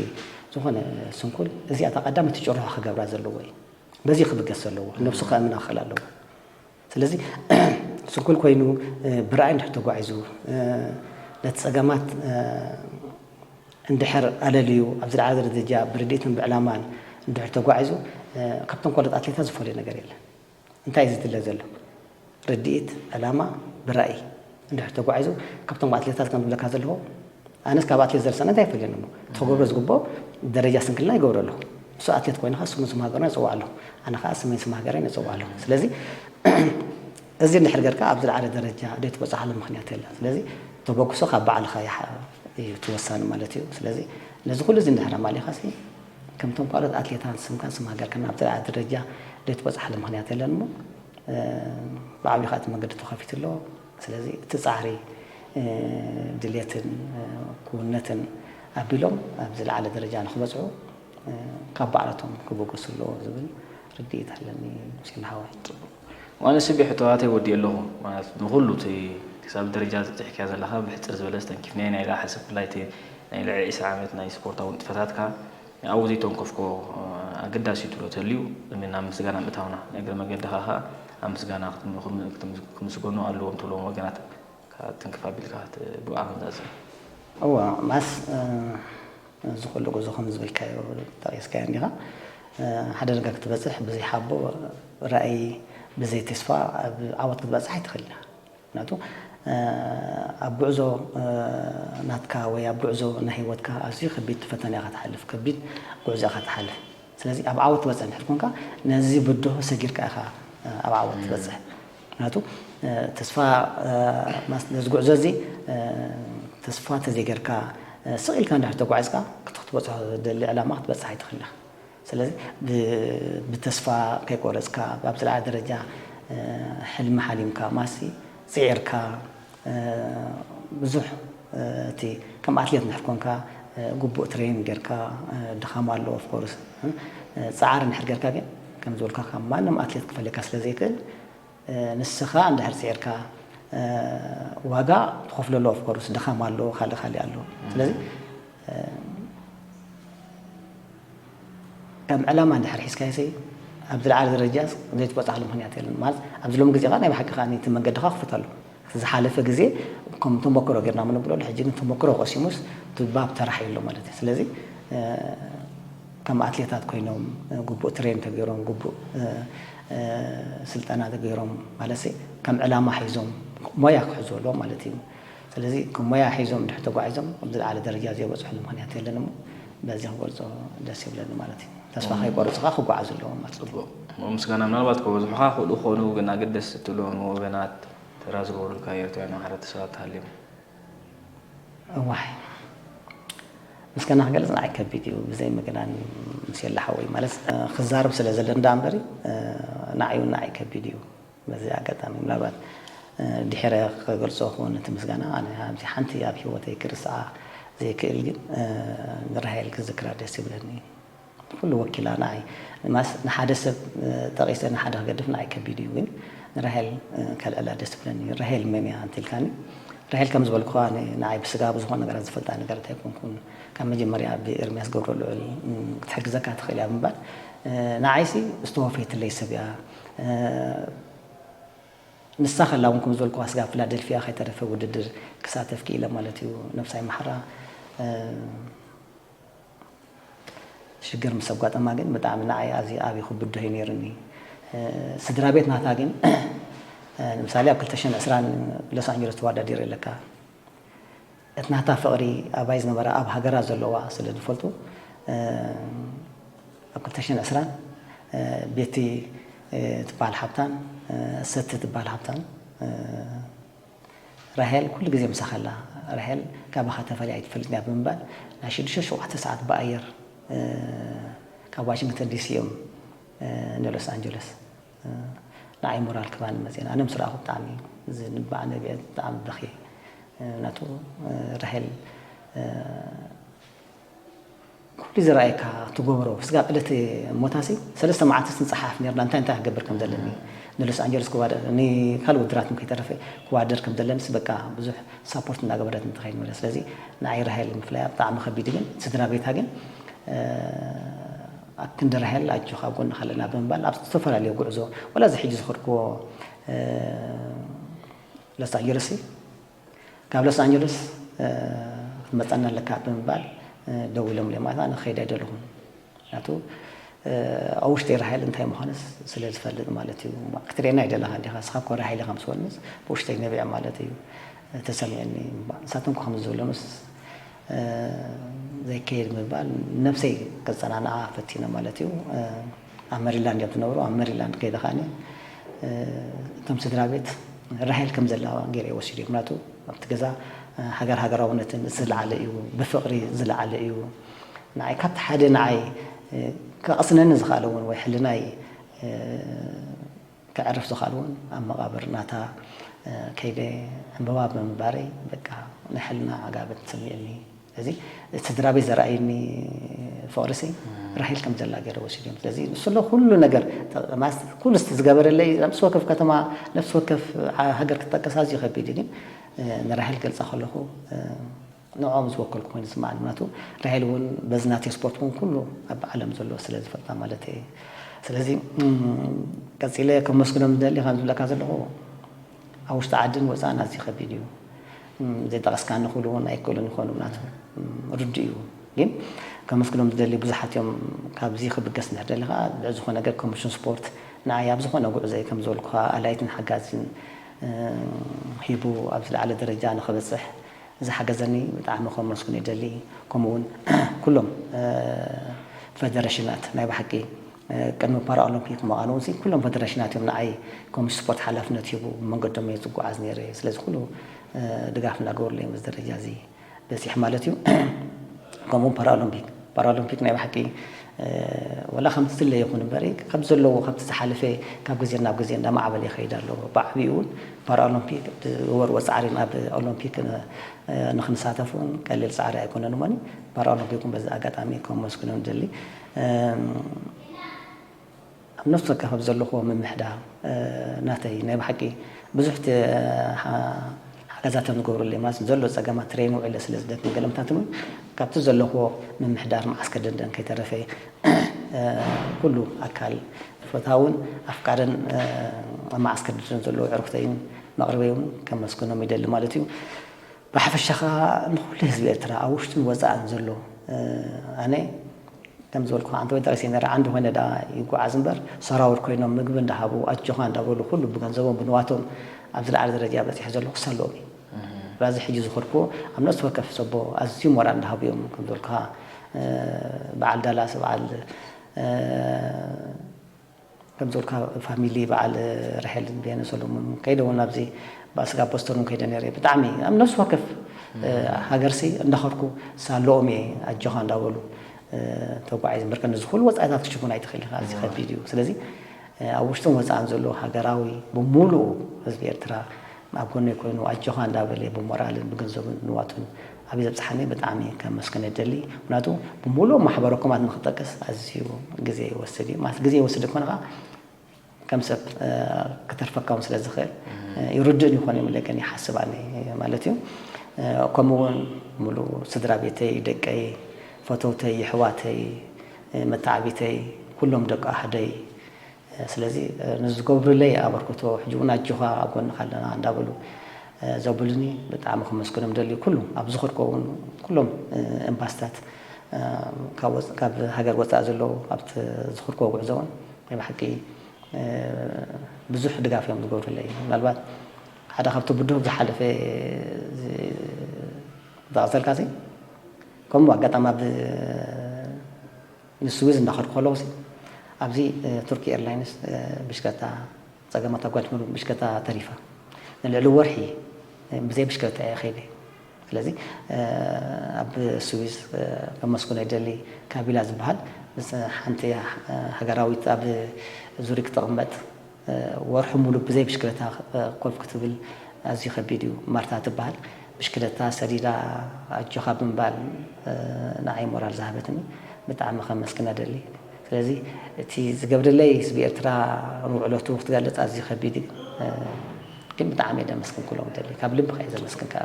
ዝኾነ ስንኩል እዚኣ እታ ቀዳመይቲ ጭርሖ ክገብራ ዘለዎ እዩ በዚ ክብገስ ዘለዎ ነብሱ ከእምና ክኽእል ኣለዎ ስለዚ ስንኩል ኮይኑ ብራእይ እንድሕር ተጓዒዙ ነቲ ፀገማት እንድሕር ኣለልዩ ኣብ ዝለዓለ ደረጃ ብርድኢትን ብዕላማን እንድሕር ተጓዒዙ ካብቶም ካልኦት ኣትሌታት ዝፈልዮ ነገር የለን። እንታይ እዩ ዝድለ ዘሎ? ርድኢት፣ ዕላማ፣ ብራእይ እንድሕር ተጓዒዙ ካብቶም ኣትሌታት ከም ዝብለካ ዘለኹ ኣነስ ካብ ኣትሌት ዘርሰና እንታይ ይፈልየኒ እሞ እቲ ክገብሮ ዝግብኦ ደረጃ ስንክልና ይገብሮ ኣለኹ። ንሱ ኣትሌት ኮይኑ ከዓ ስሙን ስም ሃገሩን የፅውዕ ኣለኹ። ኣነ ከዓ ስመይን ስም ሃገረይን የፅውዕ ኣለኹ። ስለዚ እዚ እንድሕር ገርካ ኣብ ዝለዓለ ደረጃ ዘይትበፅሓሉ ምኽንያት የለን። ስለዚ ተበግሶ ካብ ባዕልኻ እዩ ትወሳኒ ማለት እዩ። ስለዚ ነዚ ኩሉ እዚ እንድሕር ኣማሊኻሲ ከምቶም ካልኦት ኣትሌታት ስምካን ስም ሃገርካን ኣብ ዝለዓለ ደረጃ ዘይትበፅሓሉ ምኽንያት የለን እሞ ብዓብዩ ከዓ እቲ መንገዲ ተኸፊቱ ኣሎ። ስለዚ እቲ ፃዕሪ ድልየትን ክውንነትን ኣቢሎም ኣብ ዝለዓለ ደረጃ ንክበፅሑ ካብ ባዕላቶም ክበገሱ ኣለዎ ዝብል ርድኢት ኣለኒ። ሙሴ ሓወይ። ማለት ስቢ ሕቶታተይ ወዲእ ኣለኹ። ማለት ንኹሉ እቲ ክሳብ ደረጃ ዝበፅሕክያ ዘለኻ ብሕፅር ዝበለ ዝተንኪፍናዮ ናይ ላዕሊ ሰብ ብፍላይ እቲ ናይ ልዕሊ ዒስራ ዓመት ናይ ስፖርታዊ ንጥፈታትካ ኣብኡ ዘይተንከፍኮ ኣገዳሲ እዩ ትብሎ ተልዩ ናብ ምስጋና ምእታውና ናይ እግረ መገድኻ ከዓ ኣብ ምስጋና ክትምስገኑ ኣለዎም ትብሎም ወገናት ትንክፍ ኣቢልካ ብኣ ክንዛዝም። እዎ ማስ እዚ ኩሉ ጉዞ ከም ዝበልካዮ ጠቂስካዮ እንዲኻ ሓደ ነገር ክትበፅሕ ብዘይ ሓቦ ራእይ ብዘይ ተስፋ ኣብ ዓወት ክትበፅሕ ኣይትኽእል ኢና። ምክንያቱ ኣብ ጉዕዞ ናትካ ወይ ኣብ ጉዕዞ ናይ ህይወትካ ኣዝዩ ከቢድ ፈተና ኢኻ ትሓልፍ፣ ከቢድ ጉዕዞ ኢኻ ትሓልፍ። ስለዚ ኣብ ዓወት ትበፅሕ እንድሕር ኮንካ ነዚ ብድሆ ሰጊርካ ኢኻ ኣብ ዓወት ትበፅሕ። ምክንያቱ ተስፋ ነዚ ጉዕዞ እዚ ተስፋ ተዘይገርካ ስቕ ኢልካ እንድሕር ተጓዒዝካ ክትበፅሖ ደሊ ዕላማ ክትበፅሕ ኣይትኽእል ኢኻ። ስለዚ ብተስፋ ከይቆረፅካ ኣብ ዝለዓለ ደረጃ ሕልሚ ሓሊምካ ማሲ ፅዒርካ ብዙሕ እቲ ከም ኣትሌት እንድሕር ኮንካ ግቡእ ትሬን ጌርካ ድኻም ኣሎ ኦፍኮርስ ፃዕሪ እንድሕር ጌርካ ግን ከም ዝበልካ ካብ ማንም ኣትሌት ክፈልየካ ስለ ዘይክእል ንስኻ እንድሕር ፅዒርካ ዋጋ ትኸፍለሉ ኦፍኮርስ ድኻም ኣሎ ካልእ ካልእ ኣሎ ስለዚ ከም ዕላማ እንድሕር ሒዝካዮ ሰይ ኣብ ዝለዓለ ደረጃ ዘይትበፅሓሉ ምክንያት የለን ማለት ኣብዚ ሎም ግዜ ከዓ ናይ ብሓቂ ከዓ እቲ መንገድኻ ክፍት ኣሎ ዝሓለፈ ግዜ ከም ተመክሮ ጌርና ምንብሎ ሕጂ ግን ተመክሮ ቀሲሙስ ትባብ ተራሕ የሎ ማለት እዩ ስለዚ ከም ኣትሌታት ኮይኖም ግቡእ ትሬን ተገይሮም ግቡእ ስልጠና ተገይሮም ማለት ከም ዕላማ ሒዞም ሞያ ክሕዙ ኣለዎም ማለት እዩ ስለዚ ከም ሞያ ሒዞም ድሕር ተጓዒዞም ኣብ ዝለዓለ ደረጃ ዘይበፅሕሉ ምክንያት የለን እሞ በዚ ክገልፆ ደስ ይብለኒ ማለት እዩ ተስፋ ከይቆርፅኻ ክጓዓዙ ኣለዎም ማለት እዩ ምስጋና ምናልባት ከበዝሑኻ ክእሉ ክኾኑ ግን ኣገደስ ትብሎም ወገናት ተራ ዝገበሩልካ ኤርትራውያን ማሕበረተሰባት ተሃልዮም እዋይ ምስጋና ክገልፅ ንዓይ ከቢድ እዩ ብዘይ ምግናን ምስ የለ ሓወይ ማለት ክዛረብ ስለ ዘለ እንዳ እምበሪ ንዓይ እውን ንዓይ ከቢድ እዩ በዚ ኣጋጣሚ ምናልባት ድሕረ ክገልፆ ክውን እቲ ምስጋና ኣነ ኣብዚ ሓንቲ ኣብ ሂወተይ ክርስዓ ዘይክእል ግን ንራሄል ክዝክራ ደስ ይብለኒ ኩሉ ወኪላ ንዓይ ማስ ንሓደ ሰብ ጠቂሰ ንሓደ ክገድፍ ንዓይ ከቢድ እዩ ግን ንራሄል ከልዕላ ደስ ይብለኒ ራሄል መን እያ እንቲልካኒ ራሄል ከም ዝበልኩኻ ንዓይ ብስጋ ብዝኾነ ነገራት ዝፈልጣ ነገራት ኣይኮንኩን ካብ መጀመርያ ብኤርሚያስ ገብረ ልዑል ክትሕግዘካ ትኽእል እያ ብምባል ንዓይሲ ዝተወፈየትለይ ሰብ እያ ንሳ ከላ እውን ከም ዝበልኩዋ ስጋብ ፊላደልፊያ ከይተረፈ ውድድር ክሳተፍ ክኢለ ማለት እዩ ነብሳይ ማሕራ ሽግር ምስ ኣጓጠማ ግን ብጣዕሚ ንዓይ ኣዝዩ ዓብዪ ክብድሆ እዩ ነይሩኒ ስድራ ቤት ናታ ግን ንምሳሌ ኣብ ክልተ ሽሕን ዕስራን ሎስ ኣንጀለስ ተዋዳዲረ ኣለካ እቲ ናታ ፍቕሪ ኣባይ ዝነበራ ኣብ ሃገራ ዘለዋ ስለ ዝፈልጡ ኣብ ክልተ ሽሕን ዕስራን ቤቲ ትበሃል ሓብታን ሰቲ ትበሃል ሓብታን ራሄል ኩሉ ግዜ ምሳኻ ኣላ ራሄል ካባኻ ተፈልያ ኣይትፈልጥን እያ ብምባል ናይ ሽዱሽተ ሸውዓተ ሰዓት ብኣየር ካብ ዋሽንግተን ዲሲ እዮም ንሎስ ኣንጀለስ ንዓይ ሞራል ክባኒ መፅና ኣነ ምስ ረኣኹ ብጣዕሚ ዝንባዕ ነቢዐ ብጣዕሚ በኽየ ምክንያቱ ራሄል ኩሉ ዝረኣየካ ትገብሮ ስጋብ ዕለት ሞታሲ ሰለስተ መዓልቲ ንፀሓፍ ነርና እንታይ እንታይ ክገብር ከም ዘለኒ ንሎስ ኣንጀለስ ክዋደር ንካልእ ውድራት ከይተረፈ ክዋደር ከም ዘለንስ በቃ ብዙሕ ሳፖርት እንዳገበረት ንትኸይድ ማለት ስለዚ ንዓይ ራሄል ምፍላያ ብጣዕሚ ከቢድ ግን ስድራ ቤታ ግን ኣብ ክንዲ ራሄል ኣጆኻ ኣብ ጎንኻ ኣለና ብምባል ኣብ ዝተፈላለዩ ጉዕዞ ወላ እዚ ሕጂ ዝኸድክዎ ሎስ ኣንጀለስ ካብ ሎስ ኣንጀለስ ክትመፀና ኣለካ ብምባል ደዊሎም ለ ማለት ኣነ ክኸይድ ኣይደለኹን ምክንያቱ ኣብ ውሽጢ ራሄል እንታይ ምዃንስ ስለ ዝፈልጥ ማለት እዩ ክትርእየና ይደለኻ እንዲኻ ስኻ ኮ ራሄል ኢኻ ምስ ወንስ ብውሽጠይ ነቢዐ ማለት እዩ ተሰሚዐኒ ንሳቶም ከም ዝብሎምስ ዘይከየድ ምባል ነብሰይ ከፀናንዓ ፈቲነ ማለት እዩ ኣብ መሪላንድ እዮም ትነብሩ ኣብ መሪላንድ ከይደ ከዓኒ እቶም ስድራ ቤት ራሄል ከም ዘለዋ ገይረ ወሲዱ ምክንያቱ ኣብቲ ገዛ ሃገር ሃገራውነትን ዝለዓለ እዩ ብፍቕሪ ዝለዓለ እዩ ንዓይ ካብቲ ሓደ ንዓይ ከቕስነኒ ዝኽኣለ እውን ወይ ሕልናይ ከዕርፍ ዝኽኣል እውን ኣብ መቓብር ናታ ከይደ ዕምበባ ብምንባረይ በቃ ናይ ሕልና ዓጋበት ተሰሚዕኒ ስለዚ እቲ ስድራ ቤት ዘረኣዩኒ ፍቕሪ ሲ ራሄል ከም ዘላ ገይረ ወሲድዮም። ስለዚ ንሱ ኣሎ ኩሉ ነገር፣ ኩሉ ዝገበረለይ፣ ነፍሲ ወከፍ ከተማ፣ ነፍሲ ወከፍ ሃገር ክትጠቀስ ኣዝዩ ከቢድ እዩ። ግን ንራሄል ገልፃ ከለኹ ንዕኦም ዝወከልኩ ኮይኑ ዝስማዓኒ። ምክንያቱ ራሄል እውን በዚ ናተይ ስፖርት እውን ኩሉ ኣብ ዓለም ዘሎ ስለ ዝፈልጣ ማለት እየ። ስለዚ ቀፂለ ከመስግኖም ዝደሊ ከም ዝብለካ ዘለኹ ኣብ ውሽጢ ዓድን ወፃእን ኣዝዩ ከቢድ እዩ። ዘይጠቐስካኒ ክብሉ እውን ኣይክእሉን ይኾኑ፣ ምክንያቱ ርዱእ እዩ። ግን ከመስግኖም ዝደሊ ብዙሓት እዮም። ካብዚ ክብገስ እንድሕር ደሊ ከዓ ልዕሊ ዝኾነ ነገር ኮሚሽን ስፖርት ንዓይ ኣብ ዝኾነ ጉዕዞ ከም ዝበልኩኻ ኣላይትን ሓጋዝን ሂቡ ኣብ ዝለዓለ ደረጃ ንኽበፅሕ ዝሓገዘኒ ብጣዕሚ ከመስግኖ ይደሊ። ከምኡ እውን ኩሎም ፈደረሽናት ናይ ብሓቂ ቅድሚ ፓራኦሎምፒክ ምዃኑ እውን ኩሎም ፈደረሽናት እዮም ንዓይ ኮሚሽን ስፖርት ሓላፍነት ሂቡ ብመንገዶም እየ ዝጓዓዝ ነይረ። ስለዚ ኩሉ ድጋፍ እናገበሩለይ እዮም እዚ ደረጃ እዚ በፂሕ ማለት እዩ። ከምኡ ፓራኦሎምፒክ ፓራኦሎምፒክ ናይ ብሓቂ ወላ ከምቲ ዝድለ ይኹን እምበሪ ካብ ዘለዎ ካብቲ ዝሓለፈ ካብ ግዜ ናብ ግዜ እንዳማዕበለ ይኸይድ ኣሎ። ብዓብይኡ እውን ፓራኦሎምፒክ ዝወርዎ ፃዕሪ ናብ ኦሎምፒክ ንክንሳተፍ እውን ቀሊል ፃዕሪ ኣይኮነን እሞኒ ፓራኦሎምፒክ እውን በዚ ኣጋጣሚ ከመስግኖም ደሊ። ኣብ ነፍሲ ወከፍ ኣብ ዘለኹዎ ምምሕዳር ናተይ ናይ ብሓቂ ብዙሕ ሓገዛት እዮም ዝገብሩለይ። ማለት ዘሎ ፀገማት ትሬን ውዒለ ስለ ዝደክም ገለምታትን እውን ካብቲ ዘለኹዎ ምምሕዳር መዓስከር ደንደን ከይተረፈ ኩሉ ኣካል ፈታውን ኣፍቃርን ኣብ መዓስከር ደንደን ዘለዉ ዕሩኽተይን መቕርበይ እውን ከመስግኖም ይደሊ ማለት እዩ። ብሓፈሻ ከዓ ንኩሉ ህዝቢ ኤርትራ ኣብ ውሽጥን ወፃእን ዘሎ ኣነ ከም ዝበልኩ ኣንተ ወንጠረስ ነረ ዓንዲ ኾነ ዳ ይጓዓዝ እምበር ሰራውር ኮይኖም ምግቢ እንዳሃቡ ኣጆኻ እንዳበሉ ኩሉ ብገንዘቦም ብንዋቶም ኣብ ዝለዓለ ደረጃ በፂሑ ዘሎ ክሳለኦም እዩ። በዚ ሕጂ ዝኸድኩዎ ኣብ ነፍሲ ወከፍ ሰቦ ኣዝዩ ሞራል እንዳሃቡ እዮም ከም ዝበልኩኻ በዓል ዳላስ በዓል ከም ዝበልካ ፋሚሊ በዓል ራሄልን ብሄነ ሰሎሞን ከይደ እውን ኣብዚ ባስጋ ቦስተን እውን ከይደ ነረ ብጣዕሚ ኣብ ነፍሲ ወከፍ ሃገርሲ እንዳኸድኩ ሳለኦም እየ ኣጆኻ እንዳበሉ ተጓዒዝ ምርከ ነዚ ኩሉ ወፃኢታት ክሽፉን ኣይትኽእል ኢኻ። እዚ ከቢድ እዩ። ስለዚ ኣብ ውሽጥን ወፃእን ዘሎ ሃገራዊ ብምሉኡ ህዝቢ ኤርትራ ኣብ ጎነይ ኮይኑ ኣጆኻ እንዳበለ ብሞራልን ብገንዘብን ንዋቱን ኣብ ዘብፅሓኒ ብጣዕሚ ከመስግን እደሊ። ምክንያቱ ብምሉኦም ማሕበረ ኮማት ንክጠቅስ ኣዝዩ ግዜ ይወስድ እዩ። ማለት ግዜ ይወስድ እኮ ንኻ ከም ሰብ ከተርፈካ እውን ስለ ዝኽእል ይርድእን ይኾን እዮም ኢለ ግን ይሓስብ ኣነ ማለት እዩ። ከምኡ እውን ሙሉ ስድራ ቤተይ፣ ደቀይ፣ ፈተውተይ፣ ይሕዋተይ፣ መተዓቢተይ፣ ኩሎም ደቂ ኣህደይ ስለዚ ንዝገብሩለይ ኣበርክቶ ሕጂ እውን ኣጆኻ ኣብ ጎንኻ ኣለና እንዳበሉ ዘብሉኒ ብጣዕሚ ከመስግኖም ደልዩ ኩሉ ኣብ ዝኸድኮ እውን ኩሎም ኤምባስታት ካብ ወፅ- ካብ ሃገር ወፃኢ ዘለዉ ኣብቲ ዝኸድኮ ጉዕዞ እውን ናይ ብሓቂ ብዙሕ ድጋፍ እዮም ዝገብሩለይ። ምናልባት ሓደ ካብቲ ብድሆ ዝሓለፈ ዝጠቐሰልካ ከምኡ ኣጋጣሚ ኣብ ንስዊዝ እንዳኸድኩ ከለኹ ኣብዚ ቱርኪ ኤርላይንስ ብሽክለታ ፀገማት ኣጓዲሙ ብሽክለታ ተሪፋ ንልዕሊ ወርሒ ብዘይ ብሽክለታ እየ ከይደ። ስለዚ ኣብ ስዊዝ ከመስግኖ ይደሊ። ካቢላ ዝበሃል ምስ ሓንቲ ሃገራዊት ኣብ ዙሪክ ትቕመጥ ወርሒ ሙሉ ብዘይ ብሽክለታ ኮፍ ክትብል ኣዝዩ ከቢድ እዩ። ማርታ ትበሃል ብሽክለታ ሰዲዳ ኣጆኻ ብምባል ንዓይ ሞራል ዝሃበትኒ ብጣዕሚ ከመስግና ደሊ። ስለዚ እቲ ዝገብርለይ ህዝቢ ኤርትራ ንውዕለቱ ክትገልጽ ኣዝዩ ከቢድ እዩ። ግን ብጣዕሚ እየ ዘመስግን ኩሎም ደሊ ካብ ልቢ ከየ ዘመስግን ከዓ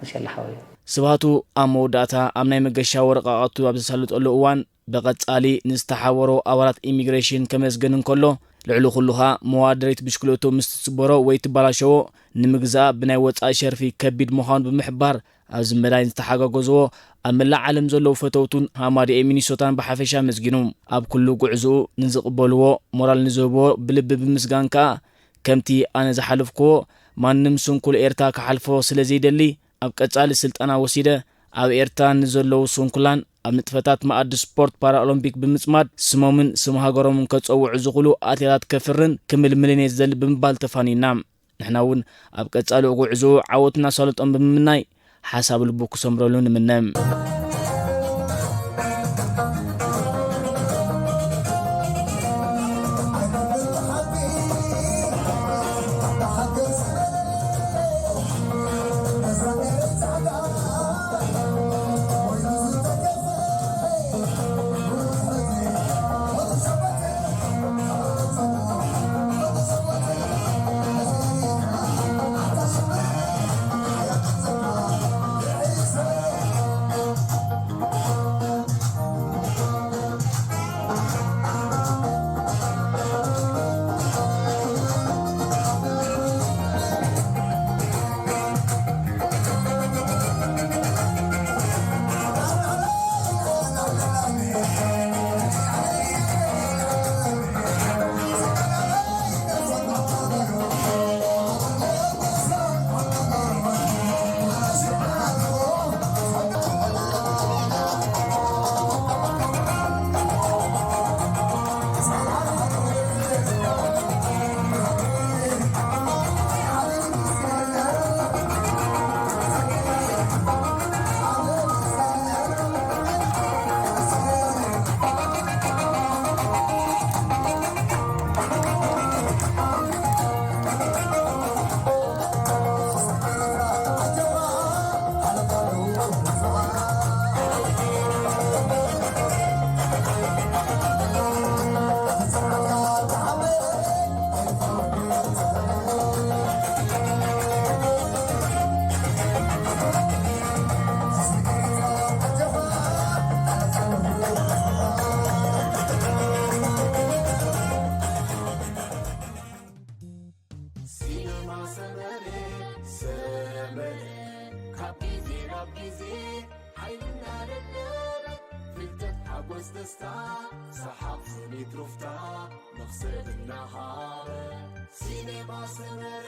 መሸላ ሓወዩ። ስብሃቱ ኣብ መወዳእታ ኣብ ናይ መገሻ ወረቃቐቱ ኣብ ዘሳልጠሉ እዋን ብቐጻሊ ንዝተሓበሮ ኣባላት ኢሚግሬሽን ከመስግን እንከሎ፣ ልዕሊ ኩሉ ኸኣ መዋደሪት ብሽክለቱ ምስ ትስበሮ ወይ ትበላሸዎ ንምግዛኣ ብናይ ወጻኢ ሸርፊ ከቢድ ምዃኑ ብምሕባር ኣብዚ መዳይ ዝተሓጋገዝዎ ኣብ መላእ ዓለም ዘለዉ ፈተውቱን ሃማደኤ ሚኒሶታን ብሓፈሻ ኣመስጊኑ። ኣብ ኩሉ ጉዕዝኡ ንዝቕበልዎ ሞራል ንዝህብዎ ብልቢ ብምስጋን ከኣ ከምቲ ኣነ ዝሓለፍክዎ ማንም ስንኩል ኤርትራ ክሓልፎ ስለ ዘይደሊ ኣብ ቀጻሊ ስልጠና ወሲደ ኣብ ኤርትራ ንዘለዉ ስንኩላን ኣብ ንጥፈታት መኣዲ ስፖርት ፓራኦሎምፒክ ብምጽማድ ስሞምን ስም ሃገሮምን ከጸውዑ ዝኽእሉ ኣትሌታት ከፍርን ክምልምልን እየ ዝደሊ ብምባል ተፋንዩና። ንሕና እውን ኣብ ቀጻሊ ጉዕዞኡ ዓወት እናሳለጦም ብምምናይ ሓሳብ ልቡ ክሰምረሉ ንምነ። ሓጎስ ደስታ፣ ሰሓቕ ስኒት ሩፍታ፣ መኽሰብ እናሃበ፣ ሲኔማ ሰመረ።